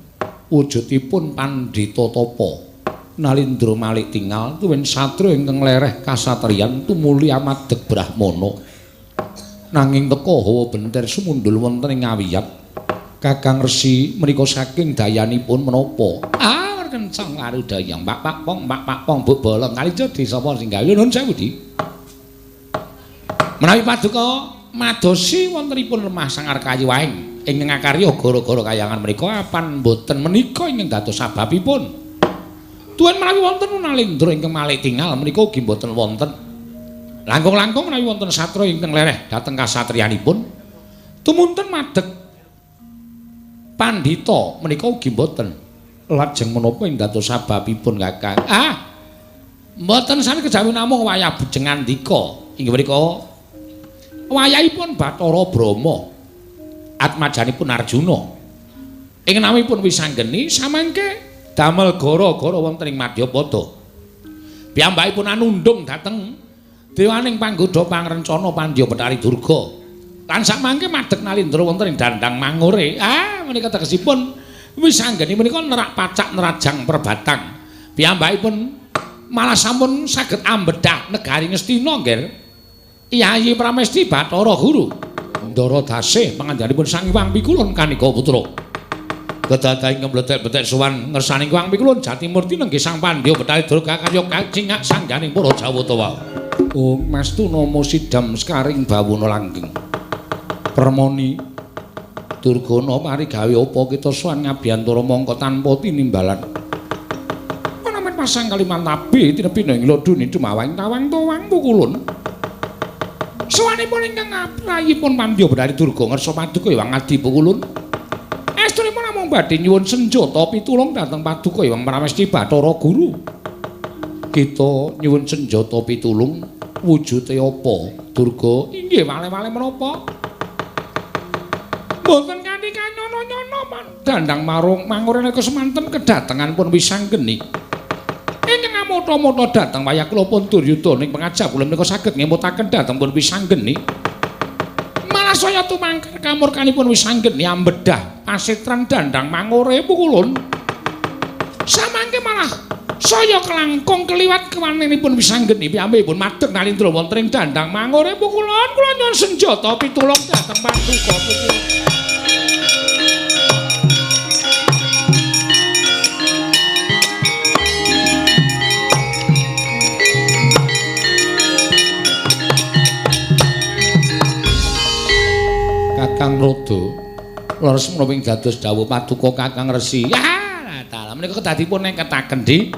wujudipun pandhita tapa Nalindra malik tingal tuwin satria ingkang lereh kasatriyan tumuli amadeg brahmana. Nanging teka hawa benter sumundul wonten ing ngawiyat. Kakang Resi menika saking dayanipun menapa? Ah, kenceng arudaya. Pak pak pong, pak pak pong, buk bolong. Kalija desa sapa sing gawe? Nuwun sewu, Di. Menawi paduka madosi wontenipun lemah sangar kayu waeng ingkang ngakarya gara-gara kayangan menika apan boten menika ingkang dados sababipun. Tuan menawi wonten Nalendra ingkang malih tingal menika ugi boten wonten. Langkung-langkung menawi wonten satra ingkang lereh dhateng kasatriyanipun tumunten madeg pandhita menika ugi boten. Lajeng menapa ing dados sababipun Kakang? Ah. Mboten sami kejawi namung wayah bujeng ngandika. Inggih menika wayahipun Bathara Brahma atmajanipun Arjuna. Ing namipun Wisanggeni samangke damel gara-gara wonten ing Madyapada. Piyambakipun anundhung dhateng dewaning panggodha pangrencana Pandya Bethari Durga. Lan samangke madeg Nalendra wonten ing dandang mangure. Ah, menika tegesipun Wisanggeni menika nerak pacak nerajang perbatang. Piyambakipun malah sampun saged ambedah negari Ngastina, Nggih. Yayi Pramesti Bathara Guru. Ndara dasih pangandikanipun Sang Hyang Pikulun kanika putra. Kedadaing mlethek-mlethek sowan ngersaning Hyang Pikulun Jatimurti nenggih Sang Pandya Bethari Durga karya kacingak sangganing para Jawata wau. Oh, mastuna sidam sekaring bawana langgeng. Permoni Durgana mari gawe apa kita sowan ngabiyantara mangka tanpa tinimbalan. Menawi pasang kalimantabe tinepi ing lodune dumawang tawang towang pukulun. Sowanipun ingkang aprayipun Pandya Bethari Durga ngersa paduka Hyang Adi Pukulun. Estunipun namung badhe nyuwun senjata pitulung dhateng paduka Hyang Pramesti Bathara Guru. Kita nyuwun senjata pitulung wujude apa? Durga inggih wale-wale menapa? Mboten kanthi kanyono-nyono dandang marung mangure nalika semanten kedatengan pun Wisanggeni. Ingkang amota-mota dhateng wayah kula pun duryudana ing pangajap kula menika saged ngemutaken dhateng pun Wisanggeni. Malah saya tumangkar kamurkanipun Wisanggeni ambedah pasetran dandang mangure pukulun. Samangke malah saya kelangkung keliwat kewanenipun Wisanggeni piyambakipun madeg Nalendra wonten ing dandang mangure pukulun. Kula nyuwun senjata pitulung dhateng paduka pukulun. Kakang Rodo leres menapa ing dados dawuh paduka Kakang Resi. Ya, dalah menika kedadipun neketaken Di.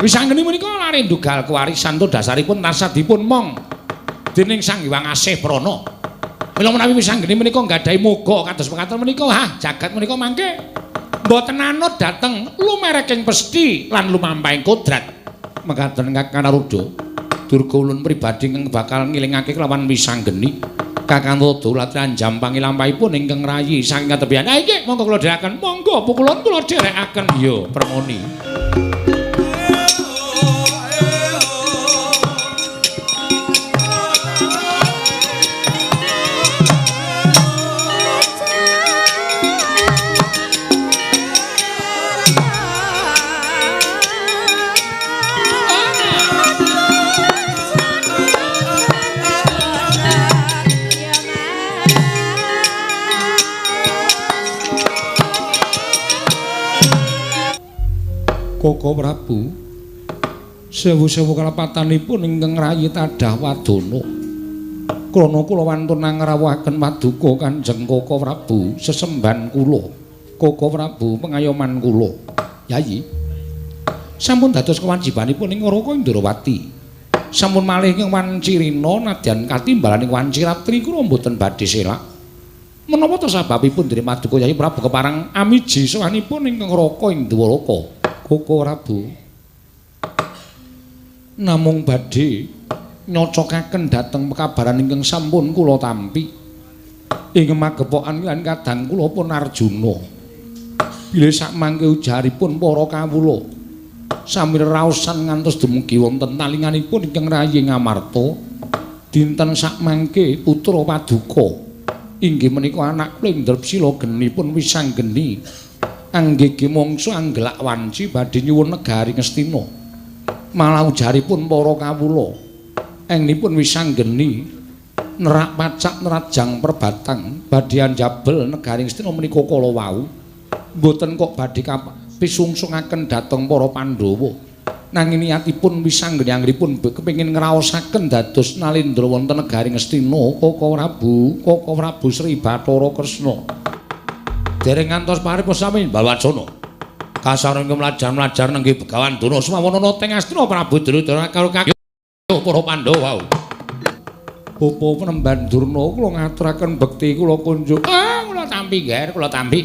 Wisanggeni menika lare ndugal kewarisan to dasaripun tansah dipun mong dening Sang Hyang Asih Prana. Mila menawi Wisanggeni menika nggadahi moga kados mekaten menika, hah jagat menika mangke mboten anut dhateng lumereking pesthi lan lumampahing kodrat. Mekaten Kakang Rodo, Durga ulun pribadi ingkang bakal ngilingake kelawan Wisanggeni. Kakang Rodo latihan jampangi lampahipun ingkang rayi saking katebihan. Ha iki monggo kula dherekaken. Monggo pukulun kula dherekaken. Ya, Permoni. Koko Prabu sewu-sewu kalepatanipun ingkang rayi tadah wadana. Krana kula wantun ngrawuhaken paduka Kanjeng Koko Prabu sesembahan kula. Koko Prabu pengayoman kula. Yayi. Sampun dados kewajibanipun ing Raka Indrawati. Sampun malih ing Wancirina nadyan katimbalan ing Wanciratri kula mboten badhe selak. Menapa to sababipun dene paduka Yayi Prabu kepareng amiji sowanipun ingkang Raka ing Dwaraka? Koko Prabu namung badhe nyocokaken dhateng pekabaran ingkang sampun kula tampi ing magepokan lan kadang kula pun Arjuna bilih sakmangke ujaripun para kawula sami raosan ngantos dumugi wonten talinganipun ingkang rayi Ngamarta dinten sakmangke putra paduka inggih menika anak kula Indrapsila genipun Wisanggeni anggege mangsa anggelak wanci badhe nyuwun negari Ngastina. Malah ujaripun para kawula engnipun Wisanggeni Nerak pacak nerajang perbatang badhe anjabel negari Ngastina menika kala wau. Mboten kok badhe pisungsungaken dhateng para Pandhawa. Nanging niatipun Wisanggeni anggenipun kepengin ngraosaken dados nalendra wonten negari Ngastina Koko Prabu, Koko Prabu Sri Bathara Kresna. Dereng ngantos paripun sami Balwacana. Kasareng mlajar-mlajar nenggih Begawan Durna sumawon ana teng Astina Prabu Duryudana karo kaki para Pandhawa. Bapa Penemban Durna kula ngaturaken bekti kula kunjuk. Ah, kula tampi ngger, kula tampi.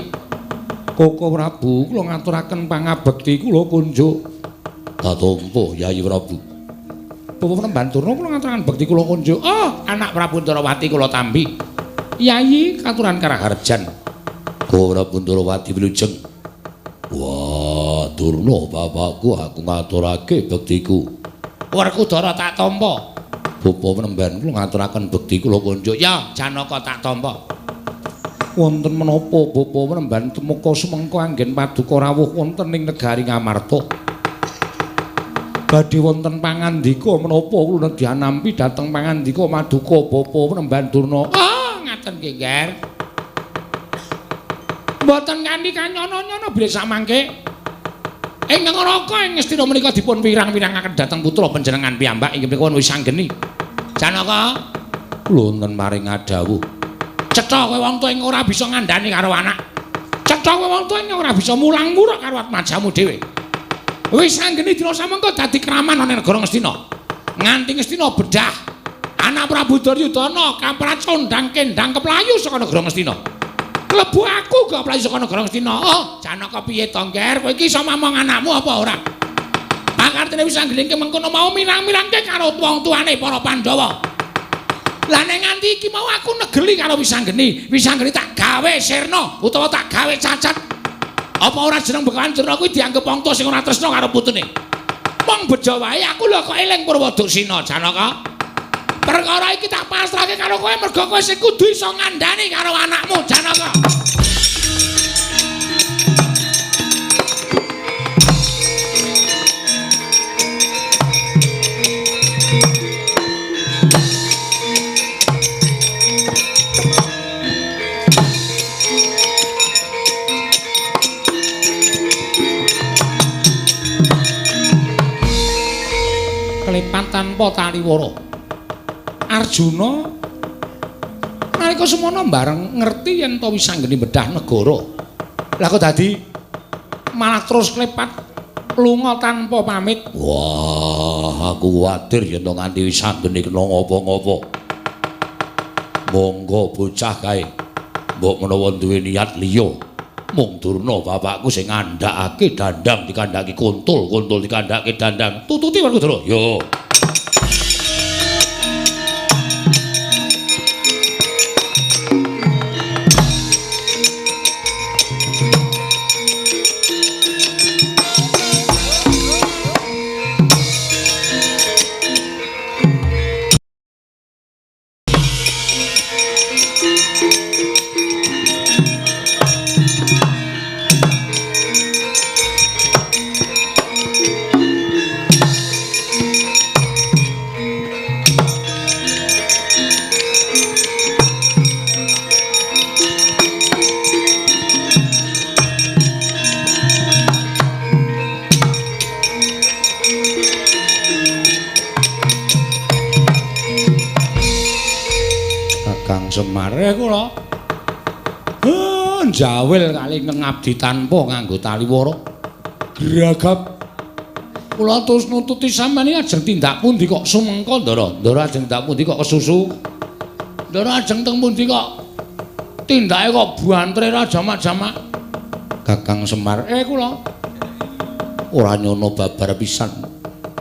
Koko Prabu kula ngaturaken pangabekti kula kunjuk. Katampa Yayi Prabu. Bapa Penemban Durna kula ngaturaken bekti kula kunjuk. Oh, anak Prabu Ndarawati kula tampi. Yayi katuran karaharjan. Koko Prabu Ndarawati wilujeng. Wah, Durna bapakku aku ngaturake bektiku. Werkudara tak tampa. Bapa Penemban kula ngaturaken bekti kula kunjuk. Ya, Janaka tak tampa. Wonten menapa Bapa Penemban tumeka sumengko anggen paduka rawuh wonten ing negari Ngamarta? Badhe wonten pangandika menapa kula nedyanampi dhateng pangandika maduka Bapa Penemban Durna. Ah, ngaten nggih, Nger. Mboten kanthi kanyono-nyono bilih samangke ing neraka ing Ngastina menika dipun wirang-wirangaken dhateng putra panjenengan piyambak inggih menika Wisanggeni. Janaka, kula wonten maring adhawuh. Cetha kowe wong tuwa ing ora bisa ngandhani karo anak. Cetha kowe wong tuwa ing ora bisa mulang-muruk karo atmajamu dhewe. Wisanggeni dina samengko dadi kraman ana negara Ngastina. Nganti Ngastina bedah anak Prabu Duryudana kamprat condang kendang keplayu saka negara Ngastina. Klebu aku gak playu saka negara Ngastina. Oh, Janaka piye to, Ngger? Kowe iki iso mamong anakmu apa ora? Pakartene Wisanggeni mengkono mau mirang-mirangke karo wong tuane para Pandhawa. Lah nek nganti iki mau aku negeli karo Wisanggeni, Wisanggeni tak gawe sirna utawa tak gawe cacat. Apa ora jeneng Begawan Durna kuwi dianggep wong tuwa sing ora tresna karo putune? Mong bejo wae aku lho kok eling Purwoduksina, Janaka. Perkara iki tak pasrahke karo kowe mergo kowe sing kudu iso ngandhani karo anakmu, Janaka. Klepan tanpa taliwara. Arjuna nalika semono bareng ngerti yen to Wisanggeni bedah negara. Lah kok dadi malah terus klepat lunga tanpa pamit. Wah, aku kuwatir yen to nganti Wisanggeni kena ngopo-ngopo. Monggo bocah kae. Mbok menawa duwe niat liya. Mung Durna bapakku sing ngandhakake dandang dikandhaki kuntul, kuntul dikandhake dandang. Tututi Werkudara. Yo. Semar kula. Jawil kali ngabdi tanpa nganggo taliwara. Gragap. Kula terus nututi sampeyan iki ajeng tindak pundi kok sumengko, Ndara? Ndara ajeng tindak pundi kok kesusu? Ndara ajeng teng pundi kok tindake kok bantre ra jamak-jamak? Kakang Semar, kula ora nyono babar pisan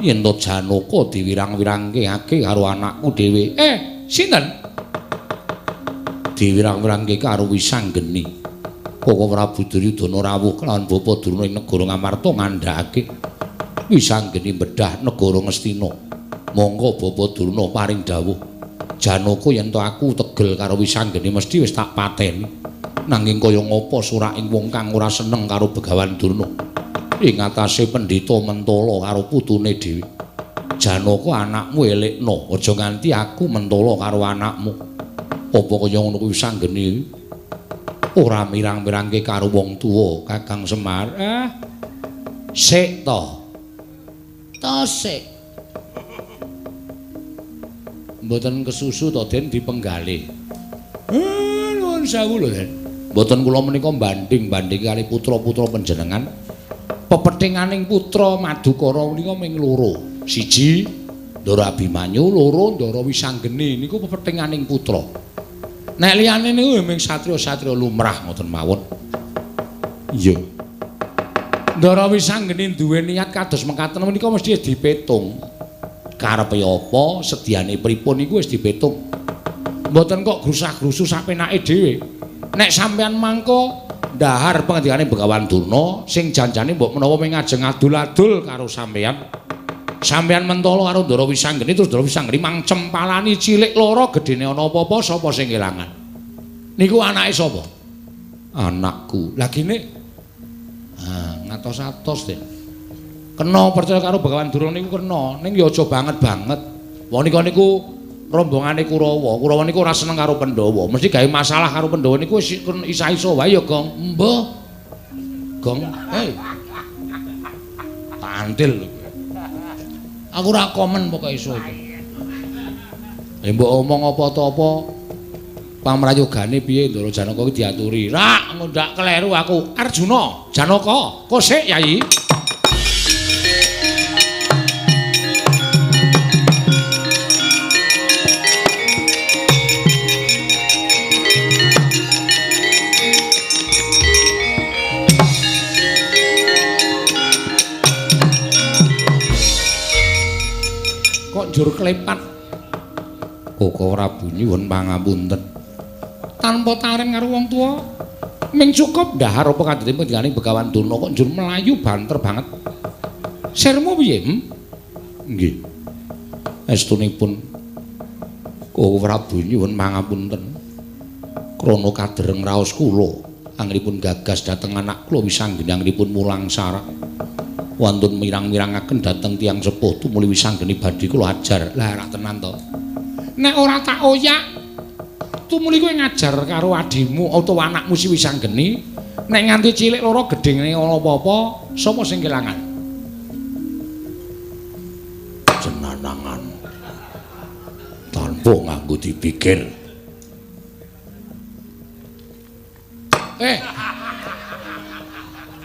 yen to Janaka diwirang-wirangke karo anakku dhewe. Sinten? Diwirang-wirangke karo Wisanggeni. Koko Prabu Duryudana rawuh kelawan Bapa Durna ing negara Ngamarta ngandhakake Wisanggeni bedah negara Ngastina. Monggo Bapa Durna paring dawuh. Janaka yen to aku tegel karo Wisanggeni mesti wis tak pateni. Nanging kaya ngapa suraking wong kang ora seneng karo Begawan Durna? Ing atase pendhita mentala karo putune dhewe. Janaka anakmu elekno, aja nganti aku mentolo karo anakmu. Apa kaya ngono kuwi sanggeni ora mirang-mirangke karo wong tuwa Kakang Semar. Sik to. To sik. Mboten kesusu to Den dipenggalih. Nuwun sewu lho Den. Mboten kula menika banding-banding kali putra-putra panjenengan. Pepethinganing putra Madukara menika ming loro. Siji Ndara Abimanyu, loro Ndara Wisanggeni niku pepethinganing putra. Nek liyane niku ming satriya-satriya lumrah ngoten mawon. Iya. Ndara Wisanggeni duwe niat kados mekaten menika mesti dipetung. Karepe apa, sediane pripun niku wis dipetung. Mboten kok grusah-grusu sapenake dhewe. Nek sampeyan mangko ndahar pengendikane Begawan Durna sing janjane mbok menawa ming ngajeng adul-adul karo sampeyan. Sampeyan mentolo karo Ndara Wisanggeni terus Ndara Wisanggeni mang cempalani cilik loro gedene ana apa-apa sapa sing kelangan. Niku anake sapa? Anakku. Lah gene ngatos-atos Den. Kena percaya karo Begawan Durna niku kena, ning ya aja banget-banget. Wong nika niku rombongane Kurawa. Kurawa niku ora seneng karo Pandhawa. Mesti gawe masalah karo Pandhawa niku wis isa-isa wae ya, Gong. Mbah. Gong, hei. Tantil. Aku ora komen pokoke iso iki. Mbok omong apa ta apa pamrayogane piye Ndara Janaka iki diaturi. Rak ngundak kleru aku. Arjuna, Janaka, kosik Yayi. Kok njur klepat. Koko Prabu nyuwun pangapunten. Tanpa taren karo wong tuwa, ming cukup ndahar apa kandhane pengendikane Begawan Durna kok njur mlayu banter banget. Sirmu piye? Nggih. Estunipun Koko Prabu nyuwun pangapunten. Krana kadereng raos kula, anggenipun gagas dhateng anak kula Wisanggeni anggenipun mulang sarak. Wantun mirang-mirangaken dhateng tiyang sepuh tumuli Wisanggeni badhe kula ajar. Lah rak tenan to. Nek ora tak oyak tumuli kowe ngajar karo adhimu utawa anakmu si Wisanggeni, nek nganti cilik loro gedhene ana apa-apa, sapa sing kelangan? Jenanangan. Tanpa nganggo dipikir.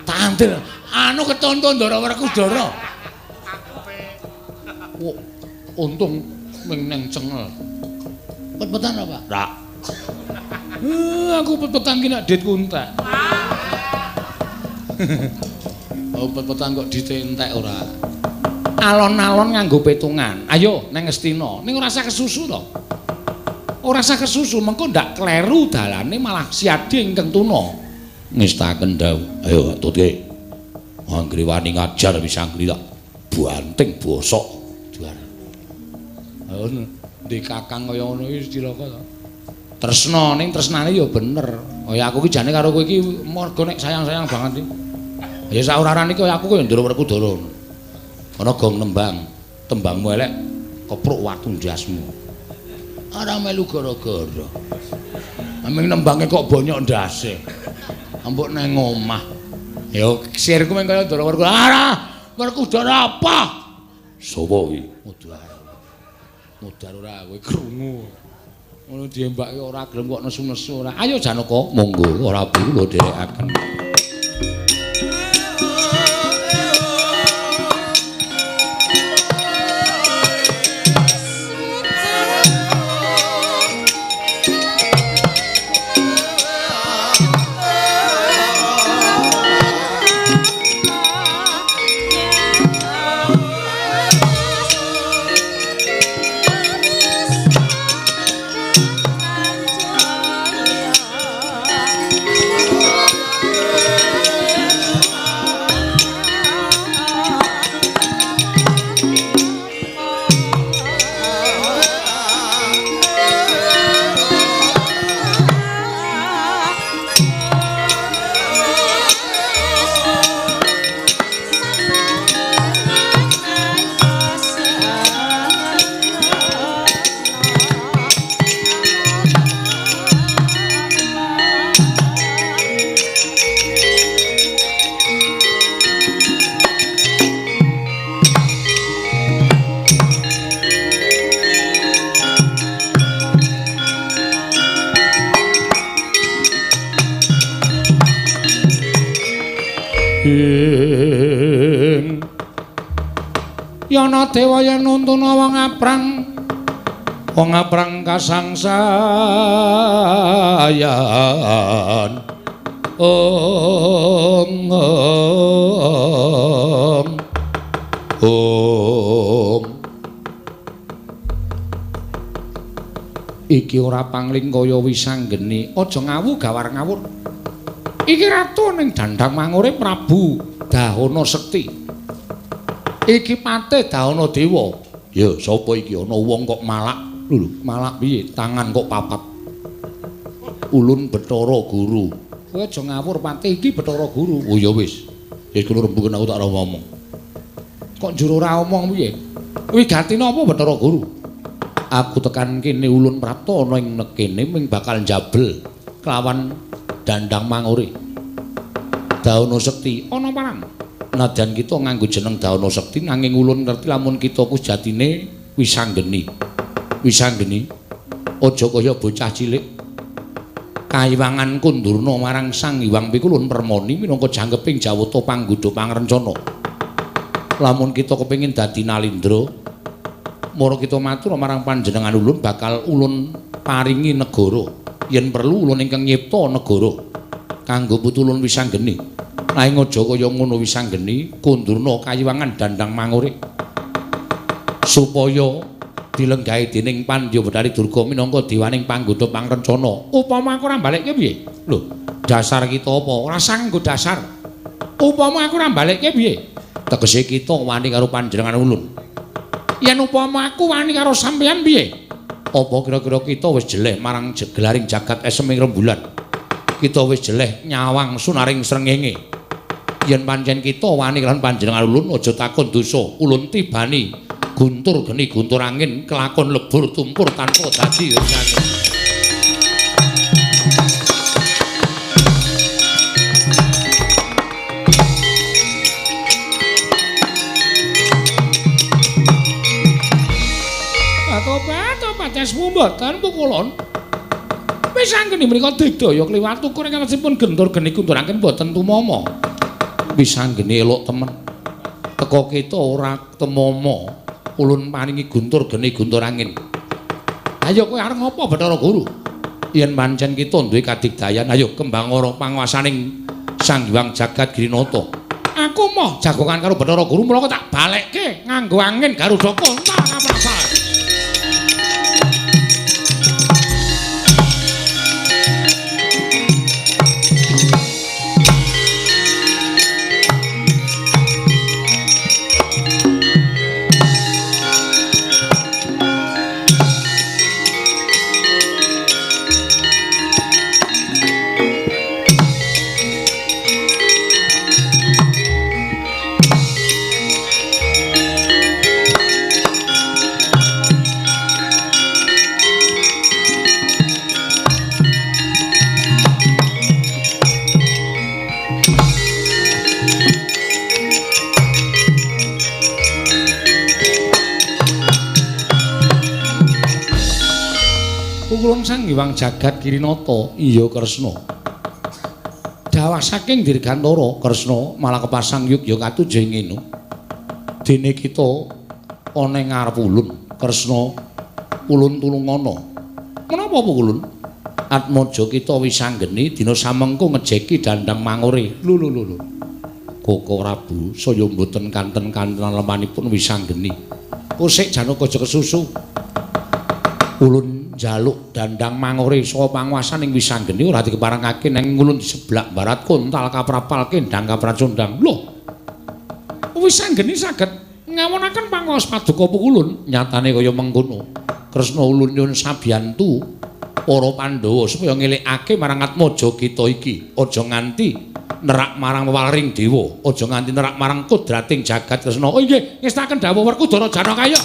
Tantil. Anu ketonton Ndara Werkudara. Untung ming neng cengel. Pet-petan apa? Rak. Aku pet-petan ki nek ditku entek. Oh, pet-petan kok dite entek ora. Alon-alon nganggo petungan. Ayo neng Ngastina. Ning ora usah kesusu to. Ora usah kesusu, mengko ndak kleru dalane malah siadi ingkang tuna. Ngestaken dawuh. Ayo tutke. Anggere wani ngajar Wisanggeni tak banting bosok. Duar. Ayo ndek kakang kaya ngono iki cilaka to. Tresna ning tresnane ya bener. Kaya aku iki jane karo kowe iki mergo nek sayang-sayang banget iki. Ya sak-ora-orane iki kaya aku kaya Ndara Werkudara. Ana gong nembang, tembangmu elek kepruk watu ndasmu. Ora melu gara-gara. Aming nembange kok bonyok ndase. Ambok nang omah. Ya sirku mung kaya Ndara Werkudara. Ora, Werkudara apa? Sapa iki? Mudhar. Mudhar ora kowe krungu. Ngono diembake ora gelem kok nesu-nesu ora. Ayo Janaka, monggo ora kula dherekaken. Yeah. Ing Yana dewa yen nuntuna wong aprang, wong aprang kasangsayan. Om om om. Iki ora pangling kaya Wisanggeni, aja ngawu gawar ngawur. Iki ratu ning dandang mangure Prabu Dahana Sekti. Iki patih Dahana Dewa. Ya sapa iki ana wong kok malak? Lho, malak piye? Tangan kok papat. Ulun Bathara Guru. Kowe aja ngawur patih, iki Bathara Guru. Oh ya wis. Wis kula rembuken aku tak ora ngomong. Kok njur ora omong piye? Wigatine apa Bathara Guru? Aku tekan kene ulun prapta ana ing nekene ming bakal njabel kelawan dandang mangure Dahana Sekti. Ana parang. Nadyan kita nganggo jeneng Dahana Sekti nanging ulun ngerti lamun kita ku sejatine Wisanggeni. Wisanggeni aja kaya bocah cilik. Kayiwangan Kundurna marang Sang Hyang Pikulun Permoni minangka jangkeping jawata panggodha pangrencana. Lamun kita kepengin dadi nalindra, mara kita matur marang panjenengan ulun bakal ulun paringi negara. Yen perlu ulun ingkang nyipta negara kanggo putu ulun Wisanggeni. Nanging aja kaya ngono Wisanggeni, Kundurna kayiwangan dandang mangure supaya dilenggahi dening Pandya Bathari Durga minangka dewaning panggodha pangrencana. Upama aku ora balekke piye? Lho, dasar kita apa? Ora sanggo dasar. Upama aku ora balekke piye? Tegese kita wani karo panjenengan ulun. Yen upama aku wani karo sampeyan piye? Apa kira-kira kita wis jeleh marang gelaring jagat eseming rembulan? Kita wis jeleh nyawang sunaring srengenge. Yen pancen kita wani karo panjenengan ulun aja takon dosa, ulun tibani guntur geni guntur angin kelakon lebur tumpur tanpa dadi urusan. Tobat-tobat mboten pukulun. Wisanggeni menika digdaya kliwat ukur ingkang dipun gentur geni guntur angin mboten tumama. Wisanggeni elok temen. Teka kita ora temama. Ulun paringi guntur geni guntur angin. Ayo kowe arep ngopo Bathara Guru? Yen pancen kita duwe kadigdayan, ayo kembang ora panguwasaning Sang Hyang Jagat Girinata. Aku moh jagongan karo Bathara Guru mula tak balekke nganggo angin Garuda kontal kaprasal. Pukulun Sang Hyang Jagat Girinata, iya Kresna. Dawah saking Dirgantara Kresna malah kepasang yugya katuju ing ngene. Dene kita ana ing ngarep ulun Kresna, ulun tulungana. Menapa Pukulun? Atmaja kita Wisanggeni dina samengko ngejeki dandang mangure. Lho lho lho. Koko Prabu saya mboten kanten-kantenan lemanipun Wisanggeni. Kusik Janaka aja kesusu. Ulun njaluk dandang mangure saka panguwasaning Wisanggeni ora dikeparengake nanging ulun diseblak barat kontal kaprapal kendang kapracondang. Lho. Wisanggeni saged ngawonaken panguwas paduka Pukulun, nyatane kaya mengkono. Kresna ulun nyuwun sabiyantu para Pandhawa supaya ngelingake marang atmaja kita iki, aja nganti nerak marang wewaring dewa, aja nganti nerak marang kodrating jagat Kresna. Oh inggih, ngestaken dawuh Werkudara Janaka.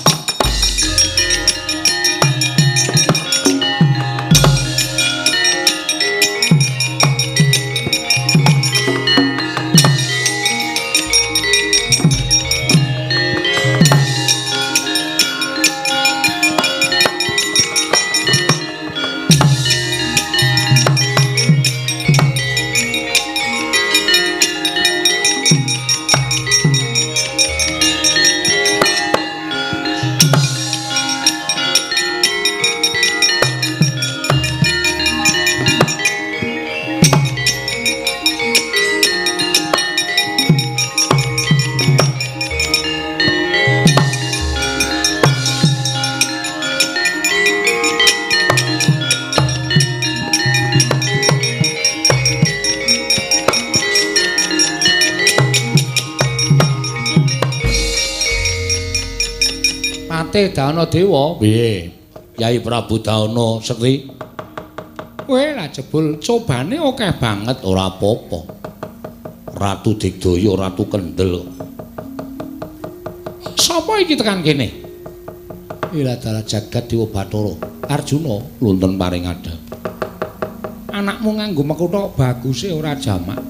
Patih Dana Dewa. Piye? Yai Prabu Dana Sekti. Kowe lah jebul cobane akeh banget ora apa-apa. Ratu Digdaya, Ratu Kendel. Sapa iki tekan kene? Ila dalah jagat Dewa Bathara Arjuna lunten paring adha. Anakmu nganggo mekutha baguse ora jamak.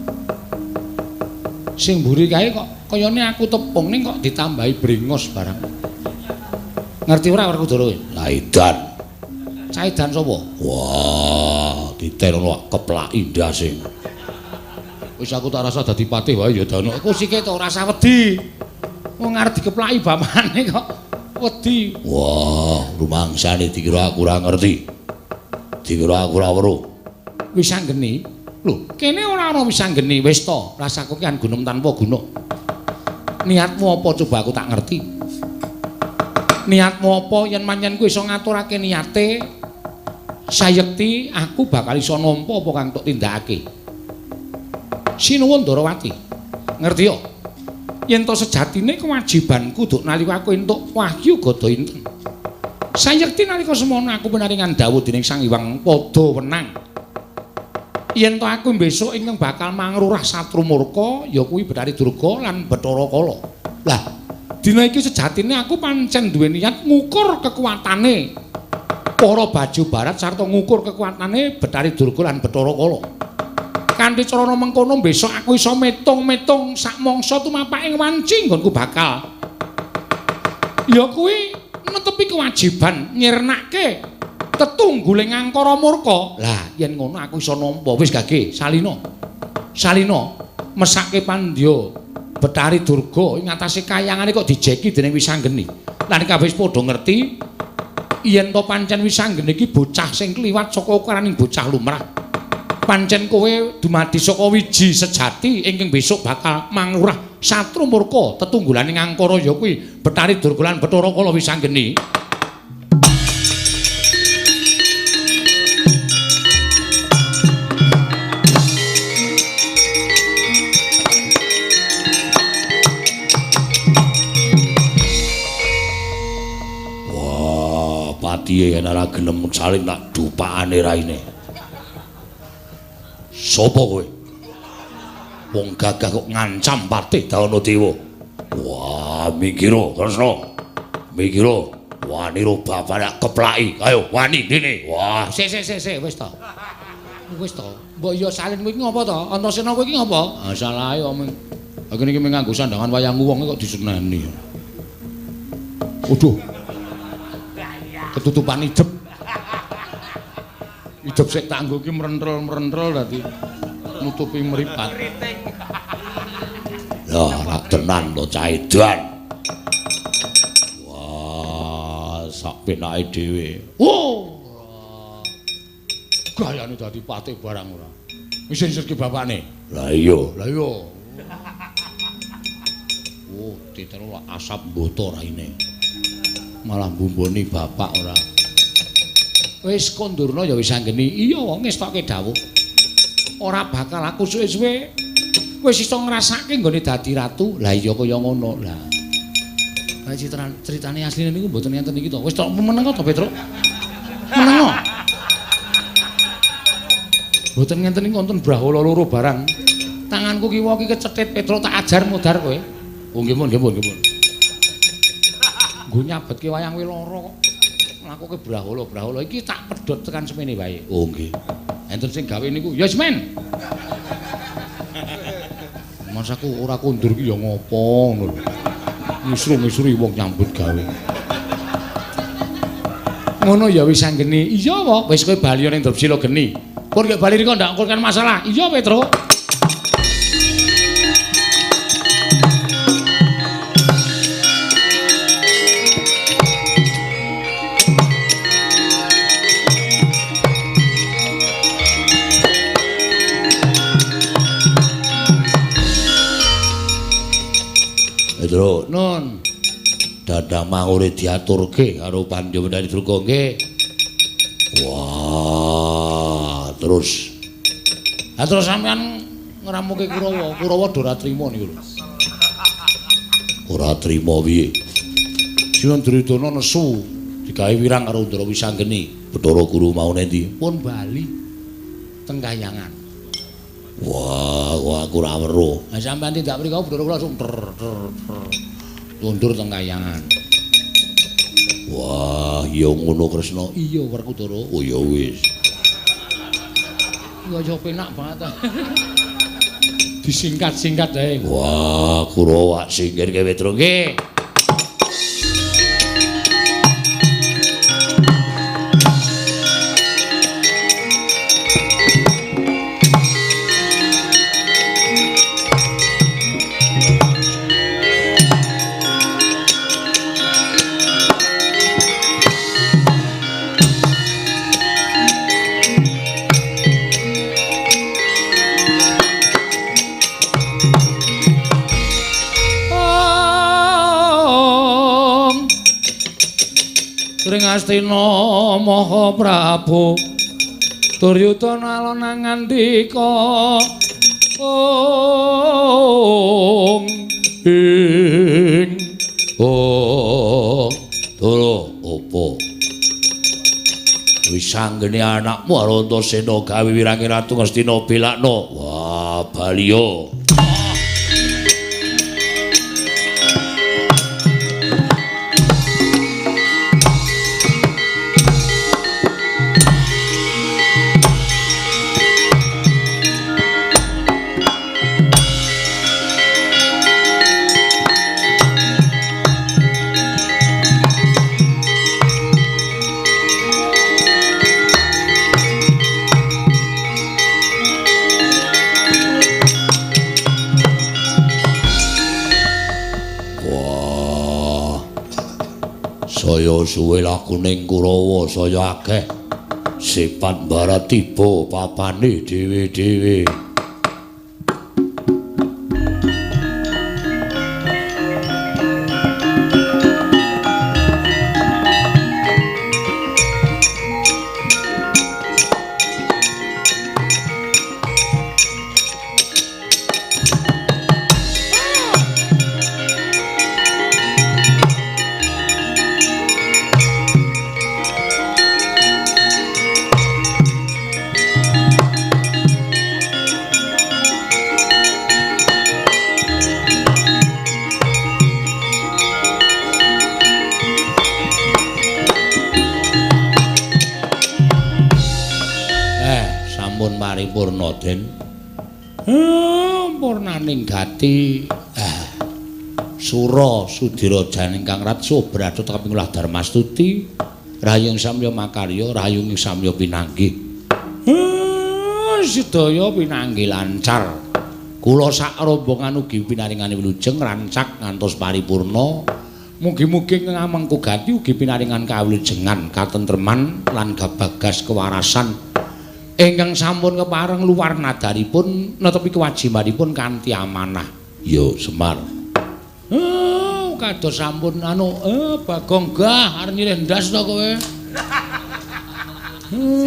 Sing mburi kae kok kayane aku tepung ning kok ditambahi brengos barang. Ngerti ora Werkudara kowe? Lah edan. Cah edan sapa? Wah, diterno keplaki ndase. Wis aku tak rasa dadi patih wae ya Dana. Iku sike to ora usah wedi. Wong arep dikeplaki bapakne kok wedi. Wah, rumangsane dikira aku ora ngerti. Dikira aku ora weruh. Wisanggeni. Lho, kene ora ana wisanggeni wis to. Rasaku ki gunung tanpa guna. Niatmu apa coba aku tak ngerti. Niatmu apa yen manyen kuwi iso ngaturake niate sayekti aku bakal iso nampa apa kang tok tindakake. Sinuwun Ndarawati. Ngerti yo? Yen to sejatine kewajibanku duk nalika aku entuk wahyu gada inten. Sayekti nalika semono aku pinaringan dawuh dening Sang Hyang Pada Wenang. Yen to aku besok ingkang bakal mangrurah Satru Murka ya kuwi Bathari Durga lan Bathara Kala. Lah, dina iki sejatine aku pancen duwe niat ngukur kekuatane para baju barat sarta ngukur kekuatane Bathari Durga lan Bathara Kala. Kanthi carana mengkono besok aku iso metung-metung sak mangsa tumapak ing wanci nggonku bakal. Ya kuwi netepi kewajiban nyirnake tetungguling angkara murka. Lah yen ngono aku iso nampa. Wis gage salina. Salina mesake pandya Bathari Durga ing atase kayangane kok dijeki dening Wisanggeni. Lan kabeh wis padha ngerti yen to pancen Wisanggeni iki bocah sing kliwat saka ukuraning bocah lumrah. Pancen kowe dumadi saka wiji sejati ingkang besok bakal mangrurah Satru Murka tetunggulaning angkara ya kuwi Bathari Durga lan Bathara Kala Wisanggeni. Wah, patihe yen ora gelem saling tak dupakane raine. Sopo kowe? Wong gagah kok ngancam Patih Dana Dewa. Wah, mikira Kresna. Mikira wani ro bapak keplaki. Ayo wani dene. Wah, sik sik sik sik wis to. Wis to. Mbok ya salin kowe iki ngopo to? Antasena kowe iki ngopo? Ah salahe omong. Aku niki mung nganggo sandangan wayang wong kok diseneni. Waduh. Ketutupan idep. Idep sik tak nggo iki mrentrel-mrentrel dadi nutupi mripat. Lah, ora tenan to cah edan. Wah, sak penake dhewe. Oh. Gayane dadi patih barang ora. Wis sirke bapakne. Lah iya, lah iya. Oh, titero asap mboto raine. Malah mbumboni bapak ora. Wis kondurna ya wis anggeni. Iya wong ngestokke dawuh. Ora bakal aku suwe-suwe wis iso ngrasake nggone dadi ratu. Lah iya kaya ngono lah. Lah critane asline niku mboten ngenten iki to. Wis tok meneng to Petruk. Meneng. Mboten ngenten iki wonten brahala loro barang. Tanganku kiwa iki kecethit Petruk tak ajar mudhar kowe. Oh nggih pun nggih pun nggih pun. Nggo nyabetke wayang kowe lara kok. Mlakuke brahala-brahala iki tak pedhot tekan semene wae. Oh nggih. Enten sing gawe niku, ya semen. Mas aku ora kondur iki ya ngopo ngono lho. Ngisru-ngisru wong nyambut gawe. Ngono ya wis anggeni. Iya apa? Wis kowe bali ning Drepsila geni. Kur nek bali riko ndak ngurkan masalah. Iya Petruk. Petruk, nun. Dadang mangure diaturke karo Pandya Bathari Durga nggih. Wah, terus. Lah terus sampean ngramuke Kurawa, Kurawa do ora trima niku lho. Ora trima piye? Sinuwun Duryudana nesu digawe wirang karo Ndara Wisanggeni. Bathara Guru mau nendi? Pun bali teng Kahyangan. Wah, wah aku ora weruh. Lah sampean tindak mriku Bathara kula langsung ter ter ter. Mundur teng Kahyangan. Wah, ya ngono Kresna. Iya Werkudara. Oh ya wis. Ya ya penak banget. Disingkat-singkat ae. Wah, Kurawa singkirke Petro nggih. Astina Maha Prabu Duryudana alon ngandika ong ing oh Dara apa wis anggene anakmu Antasena gawe wirange Ratu Ngastina belakno. Wah baliyo. Saya suwe lakuning Kurawa saya akeh sipat barat tiba papane dhewe-dhewe. Paripurna Den. Purnaning gati. Sura Sudira janing Kang Ratso bradha kaping ulah Darmastuti rahayung samya makarya rahayung samya pinanggih. Sedaya pinanggih lancar. Kula sak rombongan ugi pinaringane wilujeng rancak ngantos paripurna. Mugi-mugi ngamengku gati ugi pinaringan kawilujengan katentreman lan gabagas kewarasan ingkang sampun kepareng luar nadaripun netepi kewajibanipun kanthi amanah. Yo Semar. Kados sampun anu Bagong gah arep nyilih ndas to kowe.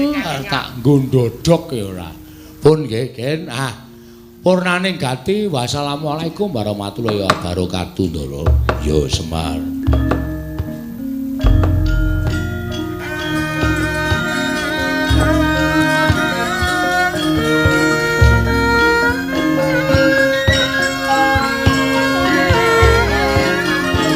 Arep tak nggo ndodhok ya ora. Pun nggih, Gen. Ah. Purnaning gati wassalamualaikum warahmatullahi wabarakatuh, Ndara. Yo Semar.